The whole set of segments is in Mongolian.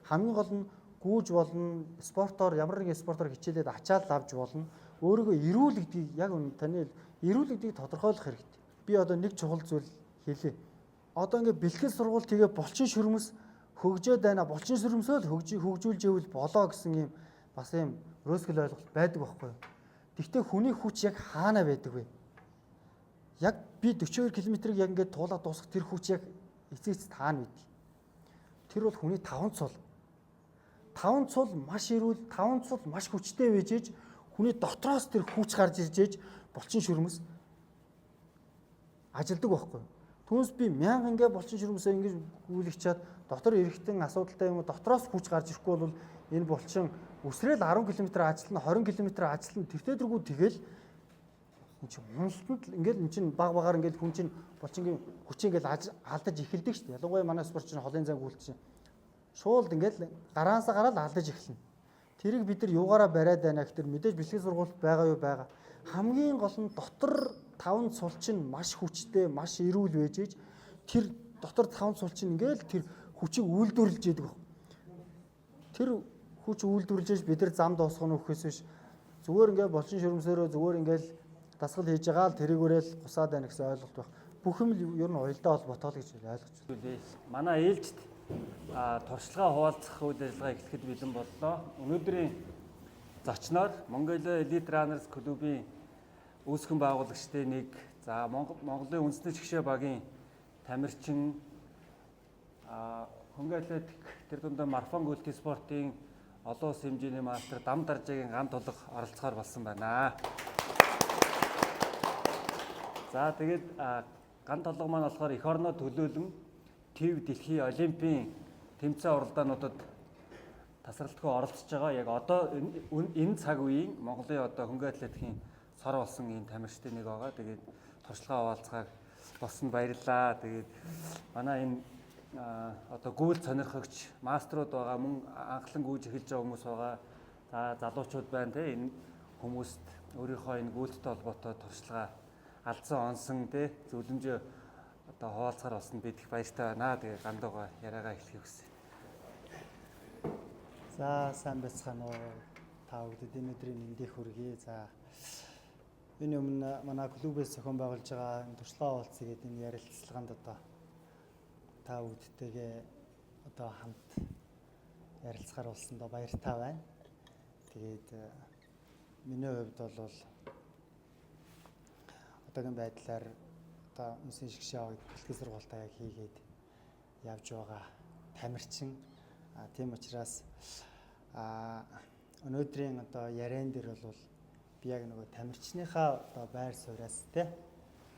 Хамгийн гол нь гүүж болно, спортоор ямар нэгэн спортоор хичээлээд ачаал авч болно. Өөрийгөө эрүүл гэдгийг яг таны эрүүл гэдгийг тодорхойлох хэрэгтэй. Би одоо нэг чухал зүйл хэлье. Одоо ингээд бэлтгэл сургууль тэгээ булчин шүрмэс хөгжөөд байна. Булчин шүрмсөө л хөгжүүлж ивэл болоо гэсэн юм бас юм рөөсгөл ойлголт байдаг байхгүй юу? Гэхдээ хүний хүч яг хаана байдаг вэ? Яг би 42 км-ийг яг ингээд туулаад дуусгах тэр хүч яг эцээ эцэст хаана байдаг? Тэр бол хүний таван цул. Таван цул маш эрүүл, таван цул маш хүчтэй байж ээж хүний дотроос тэр хүч гарч ирж ээж булчин шүрмэс ажилдаг байхгүй юу? Түүнээс би мянга ингээ булчин шүрмсээ ингэж гүйлгчаад чад дотор эрэхтэн асуудалтай юм уу дотроос хүч гарч ирэхгүй бол энэ булчин өсрөөл 10 км ажиллана, 20 км ажиллана, тэртээ тэргүй тэгэл энэ чинь уналтанд л ингээл эн чинь баг багаар ингээл хүн чинь булчингийн хүчээ ингээл алдаж эхэлдэг шүү дээ. Ялангуяа манай спорт чинь холын зан гүйлт чинь шуулд ингээл гараасаа гараал алдаж эхэлнэ. Тэрийг бид нар юугаараа бариад байна гэхээр мэдээж бэлтгэл сургуульд байгаа юу байгаа. Хамгийн гол нь дотор таван цул чинь маш хүчтэй, маш эрүүл байж ээж тэр дотор таван цул чинь ингээл тэр хүчийг үйлдвэрлэж яадаг баг. Тэр хүч үйлдвэрлэж ээж бид нар зам дуусгах нь өгөхөөс биш зүгээр ингээл булчин шүрмсөөрөө зүгээр ингээл дасгал хийж байгаа л тэрийгээрэл гусаад байна гэсэн ойлголт байх. Бүх юм л ер нь уялдаа холбоотой л гэж ойлгож байна. Манай ээлжид туршлагаа хуваалцах үйл ажиллагаа эхлэхэд бэлэн боллоо. Өнөөдрийн зочноор Mongolia Elite Runners клубын үүсгэн байгуулагчдын нэг, за Монголын үндэсний шгшээ багийн тамирчин, хөнгө атлетик тэр дундаа марафон гүйлтийн спортын олон улсын хэмжээний мастер Дам Даржаагийн ган тулга оролцохоор болсон байна. За тэгээд ган тулга маань болохоор эх орноо төлөөлөн төв дэлхийн олимпийн тэмцээн уралдаануудад тасралтгүй оролцож байгаа. Яг одоо энэ цаг үеийн Монголын одоо хөнгө атлетикийн сор болсон ийм тамирчдын нэг байгаа. Тэгээд туршлагаа хуваалцахаар болсон баярлалаа. Тэгээд манай энэ одоо гүйлт сонирхогч мастерууд байгаа, мөн анхлан гүйж эхэлж байгаа хүмүүс байгаа. За залуучууд байна те, энэ хүмүүст өөрийнхөө энэ гүйлттэй холбоотой туршлага алдсан онсон те зөвлөмжөө одоо хуваалцахаар болсон бид их баяртай байна. Тэгээ гандууга яриагаа эхлэхийг хүсье. За сайн байцгаана уу? Та бүхэнд энэ өдрийн мэндийг хүргэе. За энэ өмнө манай клубээс зохион байгуулж байгаа энэ туршлага хуваалцъя гэдэг энэ ярилцлаганд одоо та бүгдтэйгээ одоо хамт ярилцахаар болсондоо баяртай байна. Тэгээд миний хувьд бол одоогийн байдлаар одоо үндэсний шгшээ бэлтгэл сургуультаа яг хийгээд явж байгаа тамирчин. Тийм учраас өнөөдрийн одоо яриан дээр бол би яг нөгөө тамирчныхаа одоо байр сууриас те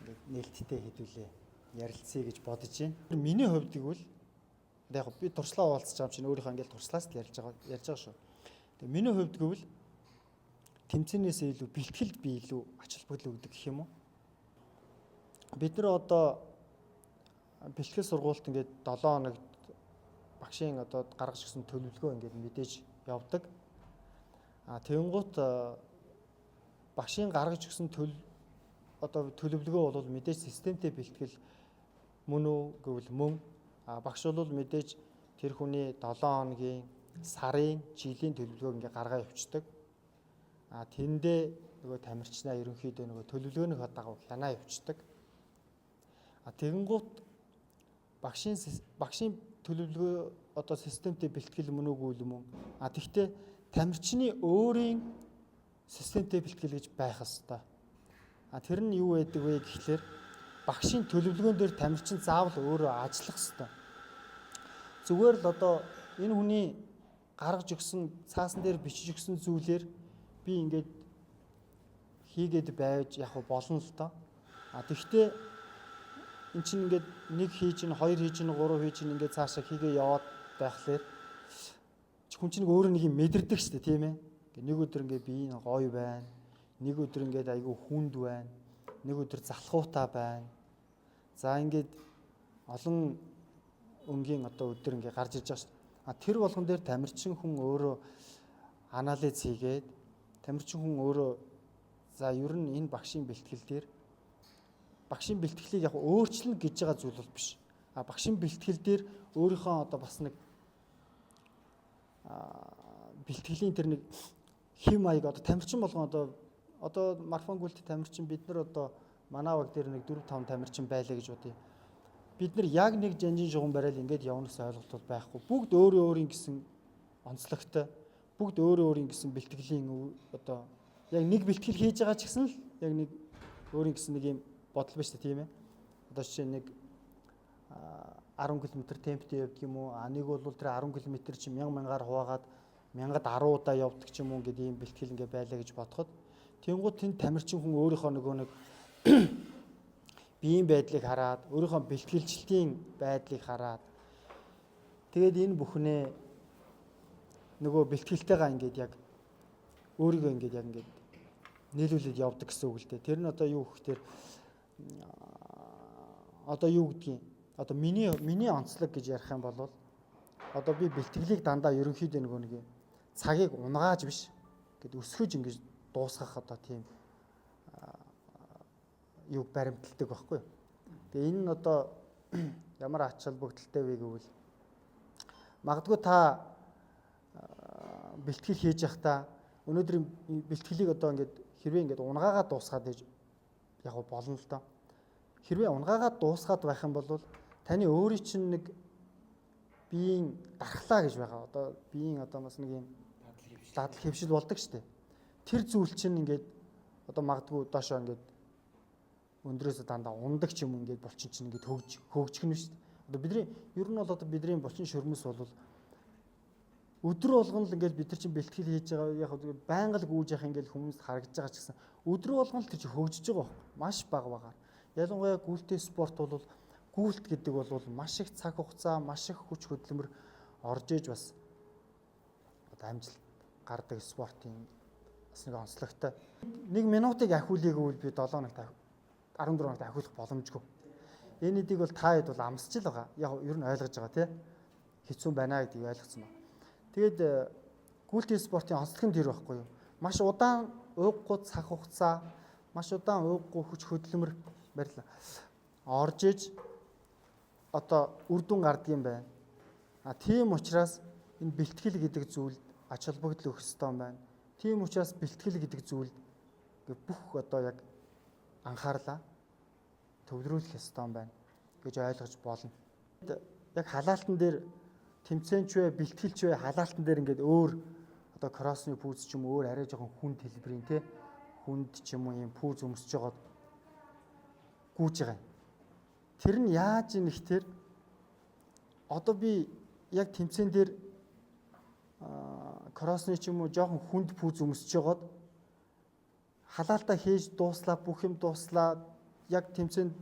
ингээд нээлттэй хэдүүлээ ярилцъя гэж бодож байна. Миний хувьд гэвэл яг би туршлага хуваалцаж байгаа юм чинь өөрийнхөө ингээд туршлаас л ярьж байгаа шүү. Тэгээ миний хувьд гэвэл тэмцээнээс илүү бэлтгэлд би илүү ач холбогдол өгдөг гэх юм уу? Бид нар одоо бэлтгэл сургуульд ингээд 7 хоногт багшийн одоо гаргаж ирсэн төлөвлөгөө ингээд мэдээж явдаг. Тэгэнгუთ багшийн гаргаж өгсөн одоо төлөвлөгөө бол мэдээж системтэй бэлтгэл мөн үү гэвэл мөн. Багш бол мэдээж тэр хүний 7 хоногийн, сарын, жилийн төлөвлөгөөг ингээд гаргаа явуулдаг. Тэндээ нөгөө тамирчнаа ерөнхийдөө нөгөө төлөвлөгөөнийхөө дагуу хянаа явуулдаг. Тэгэнгუთ багшийн төлөвлөгөө одоо системтэй бэлтгэл мөн үгүй юм уу? Тэгвэл тамирчны өөрийн системтэй бэлтгэл гэж байх ёстой. Тэр нь юу байдаг вэ гэхлээр багшийн төлөвлөгөөн дээр тамирчин заавал өөрөө ажиллах ёстой. Зүгээр л одоо энэ хүний гаргаж өгсөн цаасан дээр бичиж өгсөн зүйлээр би ингээд хийгээд байж яг болно л доо. Тэгвэл эн чинь ингээд нэг хийж ин, хоёр хийж ин, гурав хийж ин ингээд цаашаа хийгээ яваад байхлаар хүн чинь өөрөө нэг юм мэдэрдэг шүү дээ, тийм ээ. Нэг өдөр ингээд би энэ гоё байна. Нэг өдөр ингээд айгүй хүнд байна. Нэг өдөр залхуутай байна. За ингээд олон өнгийн одоо өдөр ингээд гарч ирж байгаа шүү дээ. Тэр болгон дээр тамирчин хүн өөрөө анализ хийгээд тамирчин хүн өөрөө за ер нь энэ багшийн бэлтгэл дээр багшийн бэлтгэлийг яг өөрчлөнө гэж байгаа зүйл бол биш. Багшийн бэлтгэл дээр өөрийнхөө одоо бас нэг бэлтгэлийн тэр нэг хэм маяг одоо тамирчин болгон одоо марафон гүйлт тамирчин бид нар одоо манай баг дээр нэг 4 5 тамирчин байлаа гэж бодъё. Бид нар яг нэг жанжин шугам барайл ингээд явна гэсэн ойлголт бол байхгүй. Бүгд өөрөө өөрийн гэсэн онцлогтой, бүгд өөрөө өөрийн гэсэн бэлтгэлийн одоо яг нэг бэлтгэл хийж байгаа ч гэсэн л яг нэг өөрийн гэсэн нэг юм бодол байна шүү дээ, тийм ээ. Одоо жишээ нэг 10 км темптэй явдаг юм уу? А нэг бол тэр 10 км чинь 1000 мянгаар хуваагаад 1010 удаа явдаг ч юм уу гэдэг ийм бэлтгэл ингээ байлаа гэж бодоход тэнгууд тэнд тамирчин хүн өөрийнхөө нөгөө нэг биеийн байдлыг хараад, өөрийнхөө бэлтгэлжилтийн байдлыг хараад тэгээд энэ бүхнээ нөгөө бэлтгэлтэйгээ ингээд яг өөрийгөө ингээд яг ингээд нийлүүлээд явдаг гэсэн үг л дээ. Тэр нь одоо юу гэхээр одоо юу гэдгийг одоо миний онцлог гэж ярих юм бол одоо би бэлтгэлийг дандаа ерөнхийдөө нөгөө нэг цагийг унгааж биш гэд өсгөж ингэж дуусгах одоо тийм юг баримталдаг байхгүй юу. Тэгээ энэ нь одоо ямар ач холбогдолтой вэ гэвэл магадгүй та бэлтгэл хийж явахдаа өнөөдрийн бэлтгэлийг одоо ингээд хэрвээ ингээд унгаагаа дуусгаад байж яг болно л доо. Хэрвээ унгаагаа дуусгаад байх юм бол таны өөрийн чинь нэг биеийн дархлаа гэж байгаа. Одоо биеийн одоо бас нэг юм дадал хэвшил болдог шүү дээ. Тэр зүйл чинь ингээд одоо магадгүй доошоо ингээд өндрөөсөө дандаа ундаг ч юм ингээд булчин чинь ингээд хөгжих нь шүү дээ. Одоо бидний ер нь бол одоо бидний булчин шөрмөс бол өдөр болгон л ингээд бид нар чинь бэлтгэл хийж байгаа яг байнга л гүйж явах ингээд хүмүүст харагдаж байгаа ч гэсэн өдөр болгон л тэр чинь хөгжиж байгаа байхгүй маш бага багаар. Ялангуяа гүйлтэй спорт бол гүйлт гэдэг бол маш их цаг хугацаа, маш их хүч хөдөлмөр орж иж бас одоо амжилт гардаг спортын бас нэг онцлогтой. Нэг минутыг ахиулъя гэвэл би 7 хоногт 14 хоногт ахиулах боломжгүй. Энэ эдийг бол та хэд бол амсч л байгаа. Яг ер нь ойлгож байгаа тий. Хэцүү байна гэдгийг ойлгоцсон байна. Тэгээд гүйлтийн спортын онцлог нь тэр байхгүй юу? Маш удаан ууггүй цаг хугацаа, маш удаан ууггүй хүч хөдөлмөр барьлаа. Орж иж одоо үр дүн гардаг юм байна. А тийм учраас энэ бэлтгэл гэдэг зүйлд ач холбогдол өгөх ёстой юм байна. Тийм учраас бэлтгэл гэдэг зүйлд бүх одоо яг анхаарлаа төвлөрүүлэх ёстой юм байна гэж ойлгож болно. Яг халаалтан дээр тэмцээнч вэ, бэлтгэлч вэ, халаалтан дээр ингээд өөр одоо кроссны пүүз ч юм уу өөр арай жоохон хүнд хэлбэрийн те хүнд ч юм уу ийм пүүз өмсөж жагаад гүйж байгаа юм. Тэр нь яаж юм ихтер одоо би яг тэмцээн дээр кроссны ч юм уу жоохон хүнд пүүз өмсөж жагаад халаалтаа хийж дууслаа, бүх юм дууслаа. Яг тэмцээнд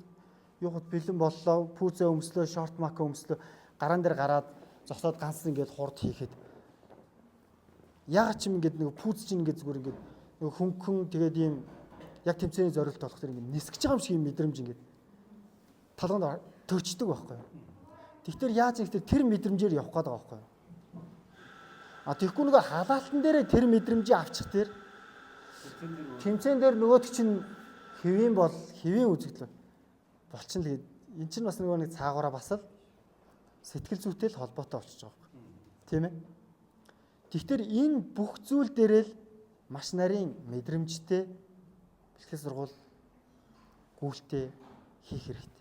юухад бэлэн боллоо, пүүзээ өмслөө, шорт мака өмслөө, гараан дээр гараад зогсоод ганц ингээд хурд хийхэд яагаад ч юм ингээд нэг пүүз чинь ингээд зүгээр ингээд нэг хөнгөн тэгээд ийм яг тэмцээний зорилт болох тэр ингээд нисгэж байгаа юм шиг юм мэдрэмж ингээд толгойд төрчдөг байхгүй юу. Тэгэхээр яаж юм тэр мэдрэмжээр явах гээд байгаа байхгүй юу. А тэгэхгүй нөгөө халаалтан дээрээ тэр мэдрэмжийг авчих тэр тэмцээн дээр нөгөөт чинь хэвийн бол хэвийн үзэгдэл болчихно л гээд эн чинь бас нөгөө нэг цаагаараа бас л сэтгэл зүйтэй л холбоотой болчихж байгаа байхгүй. Тийм ээ. Тэгэхээр энэ бүх зүйл дээрээ л маш нарийн мэдрэмжтэй бэлтгэл сургууль гүйлтээ хийх хэрэгтэй.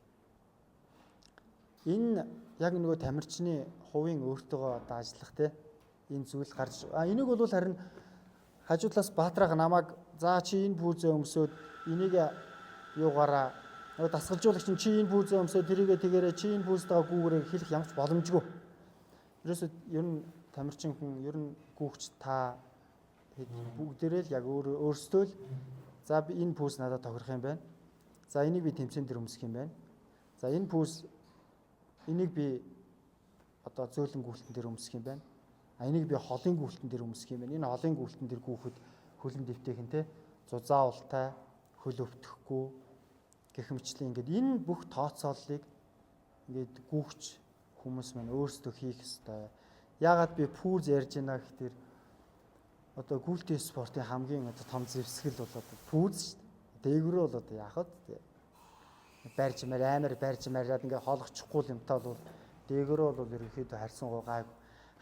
Энэ яг нөгөө тамирчны хувийн өөртөөгөө одоо ажиллах те энэ зүйл гарч энийг бол харин хажуудлаас Баатарх намайг за чи энэ пүүзээ өмсөөд энийг юугаараа нөгөө дасгалжуулагч нь чи энэ пүүзээ өмсөөд тэрийгэ тэгээрээ чи энэ пүүзтэйгээ гүүгээрээ хэлэх ямар ч боломжгүй. Ерөөсөө ер нь тамирчин хүн ер нь гүүгч та бүгдээрээ л яг өөрсдөө л за би энэ пүүз надад тохирох юм байна. За энийг би тэмцээн дээр өмсөх юм байна. За энэ пүүз энийг би одоо зөөлөн гүйлтэн дээр өмсөх юм байна. А энийг би холын гүйлтэн дээр өмсөх юм байна. Энэ холын гүйлтэн дээр гүүхэд хөлн дэвтэйхэн те зузаавалтай хөл өвдөхгүй гэх мэтлэн ингээд энэ бүх тооцооллыг ингээд гүүгч хүмүүс маань өөрсдөө хийх ёстой. Яагаад би пүүз ярьж байна гэхээр одоо гүйлтийн спортын хамгийн одоо том зэвсгэл бол одоо пүүз шүү дээ. Дээгүүрээ бол одоо яах вэ? Барьж маар амар барьж мараад ингээд хоологчихгүй юмтай бол дээгүүрээ бол ерөнхийдөө харьцангуй гайг.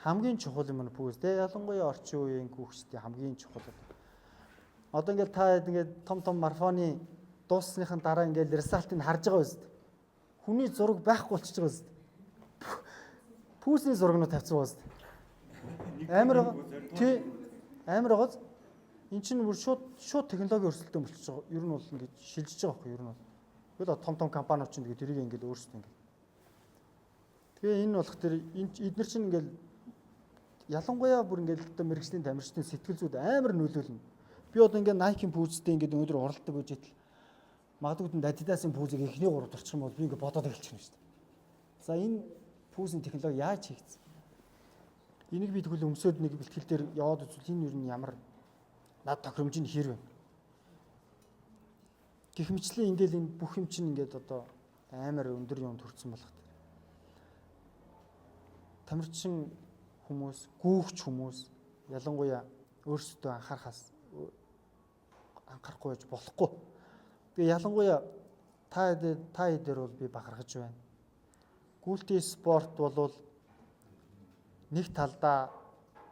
Хамгийн чухал юм нь пүүз те, ялангуяа орчин үеийн хүүхчдийн хамгийн чухал. Одоо ингээл та ингээд том том марафоны дууссныхын дараа ингээл result ыг харж байгаа биз. Хүний зураг байхгүй болчихж байгаа биз. Пүүсний зурагнууд тавьсан биз. Амар тий, амар байгааз эн чинь бүр шууд технологийн өрсөлдөөн болчихж байгаа. Ер нь бол ингээд шилжиж байгаа байхгүй ер нь бол. Тэгвэл том том компаниуд чинь тэгээд тэрийг ингээд өөрсдөө ингээд. Тэгээ энэ болох тэр энэ эднэр чинь ингээд ялангуяа бүр ингээд одоо мэргэжлийн тамирчдын сэтгэл зүйд амар нөлөөлнө. Би одоо ингээд Nike-ийн пүүзтэй ингээд өнөөдөр уралдаг гэж итэл магадгүй тэнд Adidas-ын пүүзийг эхний гурав орчих юм бол би ингээд бодоод эхэлчихнэ шүү дээ. За, энэ пүүзийн технологи яаж хийгдсэн? Энийг би тэгвэл өмсөөд нэг бэлтгэл дээр яваад үзвэл энэ юу нь ямар над тохиромж нь хэр вэ? Гэх мэтлэн ингээл энэ бүх юм чинь ингээд одоо амар өндөр юмд хүрсэн болох. Тамирчин хүмүүс, гүүгч хүмүүс ялангуяа өөрсдөө анхаарахаас анхаарахгүй байж болохгүй. Тэгээ ялангуяа та дээр бол би бахархаж байна. Гүйлтийн спорт болвол нэг талдаа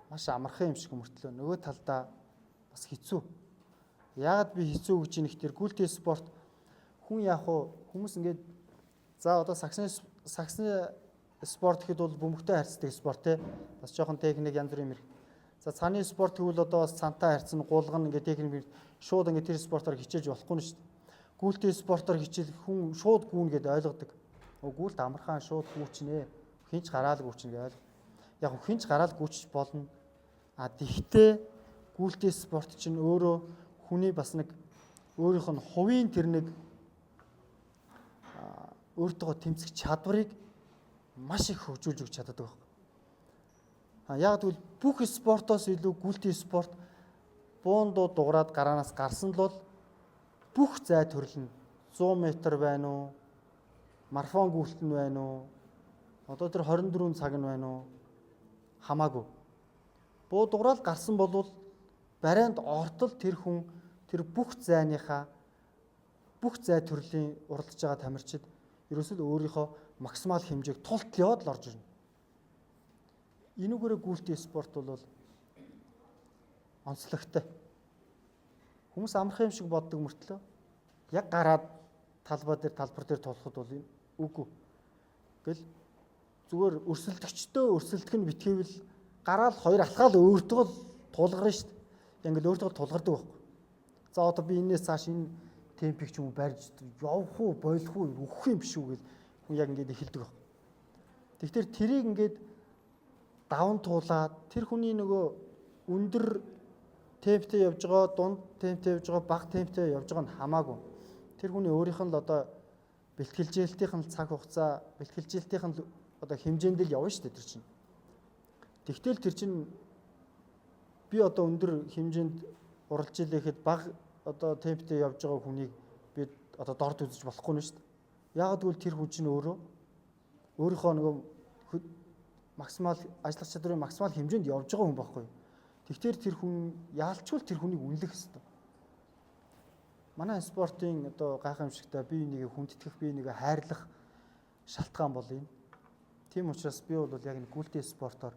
маш амархан юм шиг мөртлөө нөгөө талдаа бас хэцүү. Яагаад би хэцүү гэж юм ихтер гүйлтийн спорт хүн яг уу хүмүүс ингээд за одоо сагсны спорт гэхэд бол бөмбөгтэй харьцдаг спорт те. Бас жоохон техник янз бүрийн юм. За, цааны спорт гэвэл одоо бас цантай харьцна, гулгана, ингээд техник шууд ингээд тэр спортоор хичээж болохгүй нь шүү дээ. Гүйлтийн спортоор хичээл хүн шууд гүүн гэдээ ойлгодог. Гүйлт амархан шууд гүүчнэ. Хинч гараал гүүчнэ гэж ойлгох. Яг хинч гараал гүүчж болно. А тэгтээ гүйлтийн спорт чинь өөрөө хүний бас нэг өөрийнх нь хувийн тэр нэг өөртөөгөө тэмцэх чадварыг маш их хөгжүүлж өгч чаддаг байхгүй. А яг тэгвэл бүх спортоос илүү гүйлтийн спорт буундуу дуграад гараанаас гарсан л бол бүх зай төрөл нь 100 м байна уу? Марафон гүйлт нь байна уу? Одоо тэр 24 цаг нь байна уу? Хамаагүй. Буу дуграал гарсан болвол барайнд ортол тэр хүн тэр бүх зайныхаа бүх зай төрлийн уралдаж байгаа тамирчид ерөөсөө л өөрийнхөө максимал хэмжээг тултал яваад л орж ирнэ. Энүүгээрээ гүйлтийн спорт бол онцлогтой. Хүмүүс амархан юм шиг боддог мөртлөө яг гараад талбай дээр талбар дээр тулахад бол үгүй. Гэл зүгээр өрсөлдөгчдөө өрсөлдөх нь битгийвэл гараал хоёр алхаал өөртөө л тулгарна шүү дээ. Ингээл өөртөө тулгардаг байхгүй. За, одоо би энэс цааш энэ темпийг ч юм уу барьж явах уу, болох уу, өгөх юм биш үү гэл хүн яг ингээд эхэлдэг байхгүй. Тэгэхээр тэрийг ингээд даван туулаад тэр хүний нөгөө өндөр темптэй явж байгаа, дунд темптэй явж байгаа, бага темптэй явж байгаа нь хамаагүй. Тэр хүний өөрийнх нь л одоо бэлтгэлжээлтийнх нь цаг хугацаа, бэлтгэлжээлтийнх нь одоо хэмжээнд л явна шүү дээ тэр чинь. Тэгтэл тэр чинь би одоо өндөр хэмжээнд уралж илээхэд бага одоо темптэй явж байгаа хүнийг би одоо дорд үзэж болохгүй нь шүү дээ. Яагаад гэвэл тэр хүн чинь өөрөө өөрийнхөө нөгөө максимал ажиллах чадварын максимал хэмжээнд явж байгаа хүн байхгүй. Тэгэхээр тэр хүн яалчгүй тэр хүнийг үнэлэх ёстой. Манай спортын одоо гайхамшигтай бие биенийг хүндэтгэх, бие биенийг хайрлах шалтгаан бол энэ. Тийм учраас би бол яг энэ гүйлтийн спортоор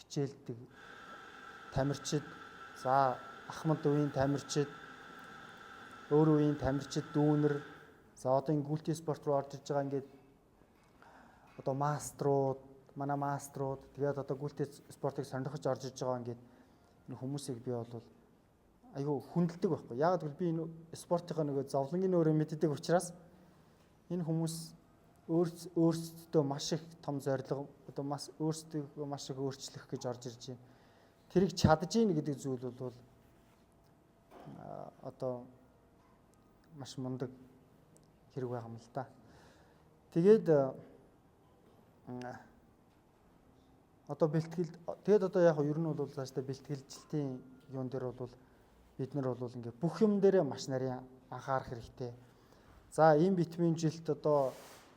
хичээлдэг тамирчид, за ахмад үеийн тамирчид, өөр үеийн тамирчид, дүүнер, за одоо энэ гүйлтийн спорт руу орж иж байгаа ингээд одоо маструуд, манай маструуд, тэгээд одоо гүйлтийн спортыг сонирхож орж иж байгаа ингээд энэ хүмүүсийг би бол айгүй хүндэлдэг байхгүй. Яг гэвэл би энэ спортынхаа нөгөө зовлонгийн өөрөө мэддэг учраас энэ хүмүүс өөрсдөө маш их том зорилго, одоо маш өөрсдөө маш их өөрчлөх гэж орж ирж байна. Тэрийг чадж гин гэдэг зүйл бол одоо маш мундаг хэрэг байгаа юм л да. Тэгээд одоо бэлтгэл, тэгээд одоо яг ер нь бол цаашдаа бэлтгэлжилтийн юун дээр бол бид нар бол ингээ бүх юм дээрээ маш нарийн анхаарах хэрэгтэй. За, ийм витамин жилт одоо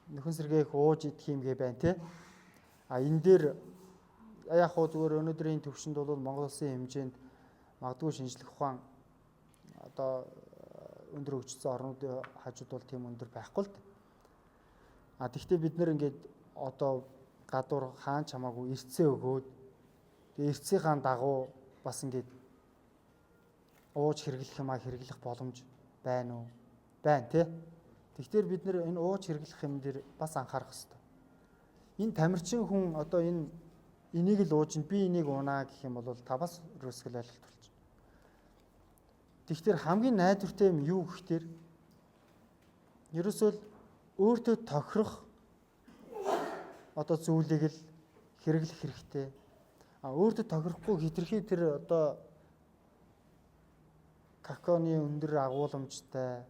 нөхөн сэргээх ууж идэх юм гэ байна те. А энэ дээр яг хуу зүгээр өнөөдрийн төвшөнд бол Монгол улсын хэмжээнд магадгүй шинжлэх ухаан одоо өндөр хөгжсөн орнуудын хажууд бол тийм өндөр байхгүй л дээ. А тэгвэл бид нэр ингээд одоо гадуур хаан ч хамаагүй эртсээ өгөөд Тэгээ эрдэсийнхаа дагуу бас ингээд ууж хэрэглэх юмаа хэрэглэх боломж байна уу? Байна тий. Тэгэхээр бид нэр энэ ууж хэрэглэх юм дээр бас анхаарах хэрэгтэй. Энэ тамирчин хүн одоо энэ энийг л ууж, би энийг уунаа гэх юм бол та бас рөсгөл ойлголт болчихно. Тэгэхээр хамгийн найдвартай юм юу гэхээр ерөөсөө л өөртөө тохирох одоо зүйлийг л хэрэглэх хэрэгтэй. А өөртөө тохирохгүй хитрхи тэр одоо какаоны өндөр агуулмжтай,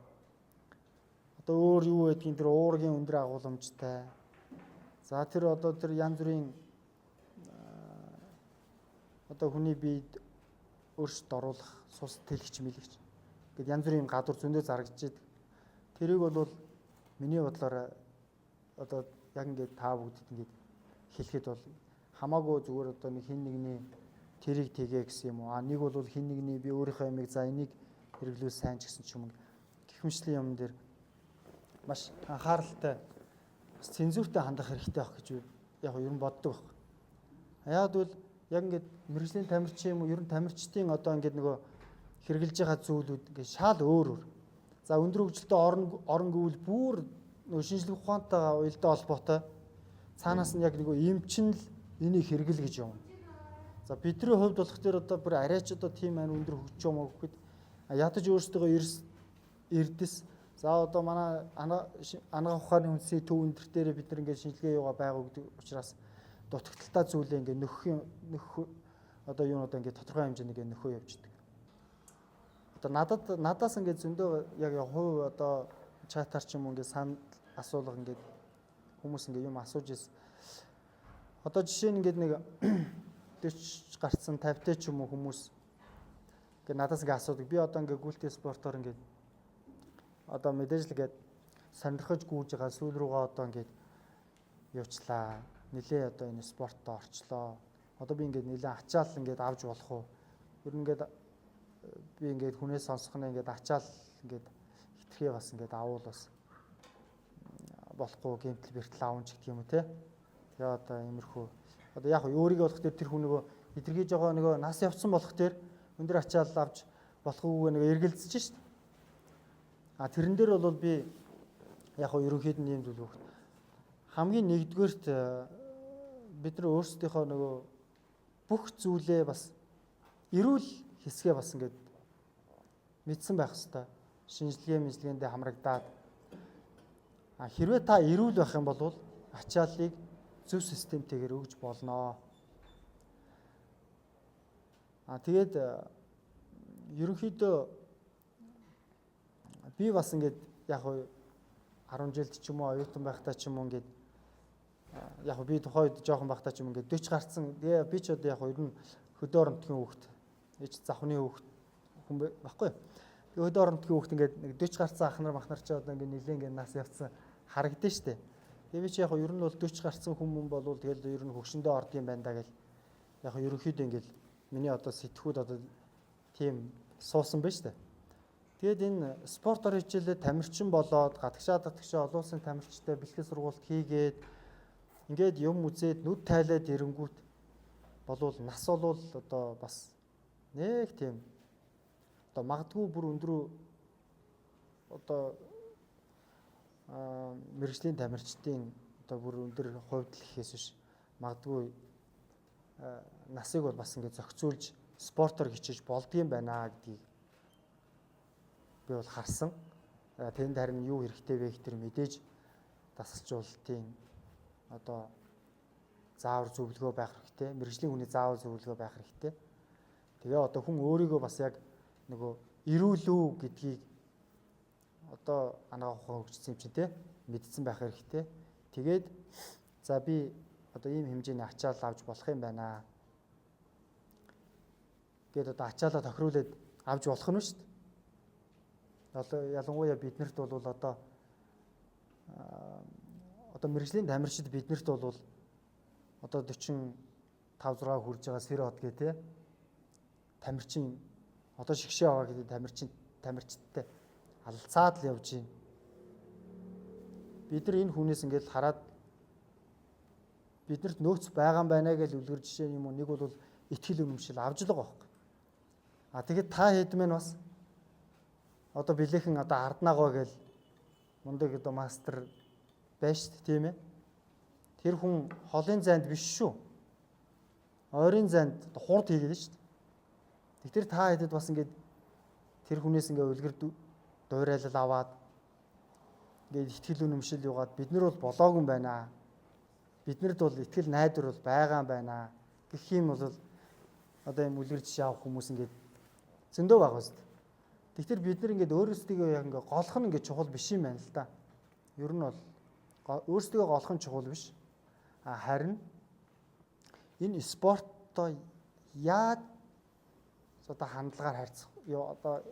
одоо өөр юу байдгийг тэр уургийн өндөр агуулмжтай. За тэр одоо тэр янз бүрийн одоо хүний биед өөрчлөлт оруулах сус тэлэгч мэлэгч гэд янз бүрийн гадуур зөндөө зарагдж идэг. Тэрийг бол миний бодлоор одоо яг ингээд та бүгдэд ингээд хэлэхэд бол хамаагүй зүгээр одоо нэг хин нэгний тэрийг тэгэ гэсэн юм уу. А нэг бол хин нэгний би өөрийнхөө ямиг за энийг хэрэглүүл сайн ч гэсэн ч юм гэх мэтлийн юм дээр маш анхааралтай, бас цензуртэй хандах хэрэгтэй байх гэж яг ер нь боддог баг. Яг бол яг ингээд мэргэжлийн тамирчин юм уу, ер нь тамирчдын одоо ингээд нөгөө хэрэглэж байгаа зүйлүүд ингээд шал өөр өөр. За өндөр хөгжилтэй орон гэвэл бүр нөгөө шинжлэх ухаантайгаа уялдаа холбоотой, цаанаас нь яг нөгөө эмчин л энийг хэрэгэл гэж юм. За бидний хувьд болох дээр одоо бүр арайч одоо тийм амар өндөр хөгжиж юм уу гэхэд ядаж өөрсдөө эрдэс за одоо манай анагаах ухааны үндсийн төв өндөр дээр бид нар ингээд шинжилгээ юугаа байгаа гэдэг учраас дутагдaltaй зүйлээ ингээд нөхөх одоо юунуудаа ингээд тодорхой хэмжээнд ингээд нөхөө явждаг. Одоо надаас ингээд зөндөө яг хувь одоо чатаар ч юм уу ингээд санал асуулга ингээд хүмүүс ингээд юм асууж ирсэн. Одоо жишээ нь ингээд нэг 40 гарцсан 50 ч юм уу хүмүүс ингээд надаас ингээд асуудаг. Би одоо ингээд гүйлтэй спортоор ингээд одоо мэдээж л ингээд сонирхож гүйж байгаа, сүүл рүүгээ одоо ингээд явчлаа. Нилээ одоо энэ спортод орчлоо. Одоо би ингээд нилээ ачаал ингээд авч болох уу? Ер нь ингээд би ингээд хүнээс сонсох нь ингээд ачаал ингээд хитрхи бас ингээд авуул бас болохгүй гэмтэл бэртэл аавн ч гэх юм уу те. Тэгээ одоо иймэрхүү одоо яг өөрийгөө болох тэр хүн нөгөө хитрхи жогоо нөгөө нас явцсан болох тэр өндөр ачаал авч болохгүйгээ нөгөө эргэлзэж шít. А тэрэн дээр бол би яг хөө ерөнхийд нь ийм зүйл өгөх. Хамгийн нэгдүгээрт бид нар өөрсдийнхөө нөгөө бүх зүйлээ бас эрүүл хэсгээ бас ингээд мэдсэн байх хэвээр. Шинжилгээ мэжлэгэндээ хамрагдаад а хэрвээ та эрүүл байх юм бол ачааллыг зөв системтэйгээр өгж болноо. А тэгээд ерөнхийдөө би бас ингээд яг 10 жилд ч юм уу оюутан байхдаа ч юм уу ингээд яг би тухайн үед жоохон байхдаа ч юм ингээд 40 гарцсан. Тэгээ би ч одоо яг ер нь хөдөө оронтгийн хүүхэд, ээж завхны хүүхэд хүн байхгүй. Тэгээ хөдөө оронтгийн хүүхэд ингээд нэг 40 гарцсан ах нар мах нар ч одоо ингээд нилээн ингээд нас явцсан харагдана штэ. Тэгээ би чи яг ер нь бол 40 гарцсан хүмүүс болвол тэгэл ер нь хөгшөндөө орд юм байна да гэл яг ерөнхийдөө ингээд миний одоо сэтгүүд одоо тийм суусан байна штэ. Тэгээд энэ спортоор хичээлээ тамирчин болоод гадагшаа татагшаа олон улсын тамирчтай бэлтгэл сургуульд хийгээд ингээд юм үзээд нүд тайлаад ирэнгүүт болвол нас болвол одоо бас нэг тийм одоо магадгүй бүр өндөр одоо мэргэжлийн тамирчдын одоо бүр өндөр хувьд л гэхээс биш магадгүй насыг бол бас ингээд зохицуулж спортоор хичээж болдгийм байна гэдгийг би бол харсан. Тэнд харин юу хэрэгтэй вэ гэхтэр мэдээж дасгалжуулалтын одоо заавар зөвлөгөө байх хэрэгтэй. Мэргэжлийн хүний заавар зөвлөгөө байх хэрэгтэй. Тэгээ одоо хүн өөрийгөө бас яг нөгөө эрүүл үү гэдгийг одоо анагаах ухаан хөгжсөн юм чинь те мэдсэн байх хэрэгтэй. Тэгээд за би одоо ийм хэмжээний ачаал авч болох юм байна гээд одоо ачаалаа тохируулаад авч болох нь шүү дээ. Ялангуяа биднэрт бол одоо мэргэжлийн тамирчид биднэрт бол одоо 45 6 хүрж байгаа сэр хот гэ те тамирчин одоо шигшээ аваа гэдэг тамирчидтай алцаад л явж байна. Бид нар энэ хүнээс ингээд хараад биднэрт нөөц байгаа юм байна гэж үлгэр жишээ юм уу нэг бол итгэл үнэмшил авч л байгаа байхгүй. А тэгэхэд та хэд мэн бас одоо билехэн одоо арднаагоо гэл мундаг одоо мастер байж шүү дээ, тийм ээ. Тэр хүн холын зайд биш шүү. Ойрын зайд хурд хийгээд шүү дээ. Тэгэхээр та хэдэд бас ингээд тэр хүнээс ингээд үлгэр дуурайлал аваад ингээд итгэл үнэмшил юугаад бид нар бол болоогүй юм байна. Биднэрд бол итгэл найдвар бол байгаа юм байна гэх юм бол одоо юм үлгэр жишээ авах хүмүүс ингээд зөндөө байгаа үст. Тэгэхээр бид нар ингээд өөрсдийгөө яг ингээд голох нь ингээд чухал биш юм байна л да. Ер нь бол өөрсдийгөө голох нь чухал биш. А харин энэ спорттой яаж одоо хандлагаар харьцах одоо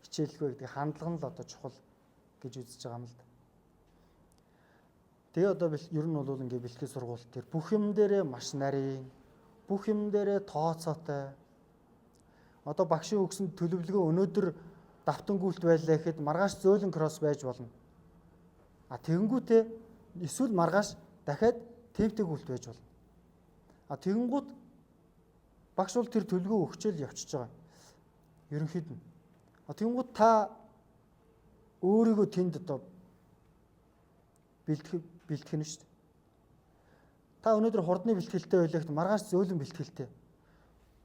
хичээлэх вэ гэдэг хандлага нь л одоо чухал гэж үзэж байгаа юм л да. Тэгээ одоо ер нь бол ингээ бэлтгэл сургууль тэр бүх юм дээрээ маш нарийн, бүх юм дээрээ тооцоотой. Одоо багшийн өгсөн төлөвлөгөө өнөөдөр давтангүйлт байлаа гэхэд маргааш зөөлөн кросс байж болно. А тэгэнгүүтээ эсвэл маргааш дахиад темптэй гүйлт байж болно. А тэгэнгүүт багш бол тэр төлөвлөгөө өгчөөл явчихж байгаа. Ерөнхийд нь. А тэгэнгүүт та өөрийгөө тэнд одоо бэлтгэх нь шүү дээ. Та өнөөдөр хурдны бэлтгэлтэй байлаа гэхэд маргааш зөөлөн бэлтгэлтэй.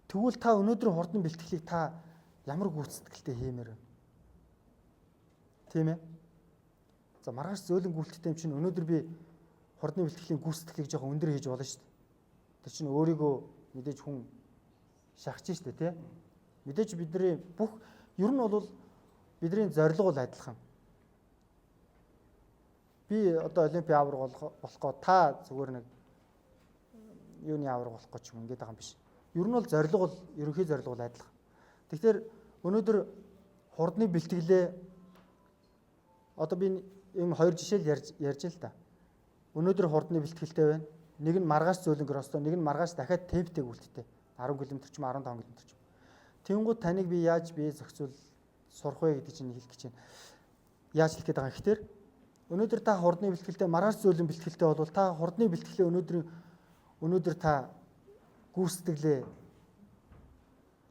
Тэгвэл та өнөөдөр хурдны бэлтгэлийг та ямар гүйцэтгэлтэй хиймээр вэ? Тийм ээ? За маргааш зөөлөн гүйлттэй юм чинь өнөөдөр би хурдны бэлтгэлийн гүйцэтгэлийг жоохон өндөр хийж болно шүү дээ. Тэр чинь өөрийгөө мэдээж хүн шахаж шүү дээ, тий? Мэдээж бидний бүх ер нь бол бидний зорилго бол адилхан. Би одоо олимпийн аварга болох гоо та зүгээр нэг юуны аварга болох гэж юм ингээд байгаа юм биш. Ер нь бол зорилго бол ерөнхий зорилго бол адилхан. Тэгэхээр өнөөдөр хурдны бэлтгэлээ одоо би ийм хоёр жишээ л ярьж л та. Өнөөдөр хурдны бэлтгэлтэй байна. Нэг нь маргааш зөөлөн кростой, нэг нь маргааш дахиад темптэй гүйлттэй. 10 км ч юм 15 км ч юм. Тэнгүүд таныг би яаж бие зохицуул сурах вэ гэдэг чинь хэлэх гэж байна. Яаж хэлэх гээд байгаа юм гэхээр өнөөдөр та хурдны бэлтгэлтэй, маргааш зөөлөн бэлтгэлтэй бол та хурдны бэлтгэлээ өнөөдөр та гүйцэтгэлээ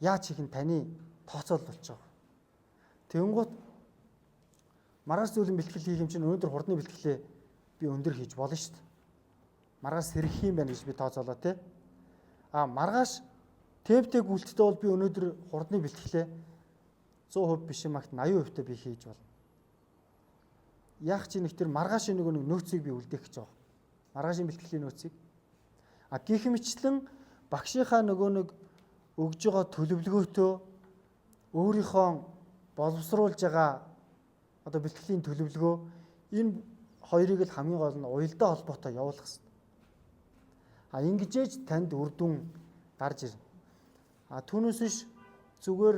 яаж хийх нь таны тооцоолол болж байгаа. Тэнгүүт маргааш зөөлөн бэлтгэл хийх юм чинь өнөөдөр хурдны бэлтгэлээ би өндөр хийж болно шүү дээ. Маргааш сэрэх юм байна гэж би тооцоолоо тий. А маргааш темптэй гүйлттэй бол би өнөөдөр хурдны бэлтгэлээ 100% биш юм агт 80% та би хийж болно. Яг чи нэг тэр маргаашийн нэг нөөцийг би үлдээх гэж байгаа. Маргаашийн бэлтгэлийн нөөцийг. А гих мэтчлэн багшийнхаа нөгөө нэг өгж байгаа төлөвлөгөөтөө өөрийнхөө боловсруулж байгаа одоо бэлтгэлийн төлөвлөгөө энэ хоёрыг л хамгийн гол нь уялдаа холбоотой явуулах хэрэгтэй. А ингэжээж танд үр дүн гарч ирнэ. А түүнээс биш зүгээр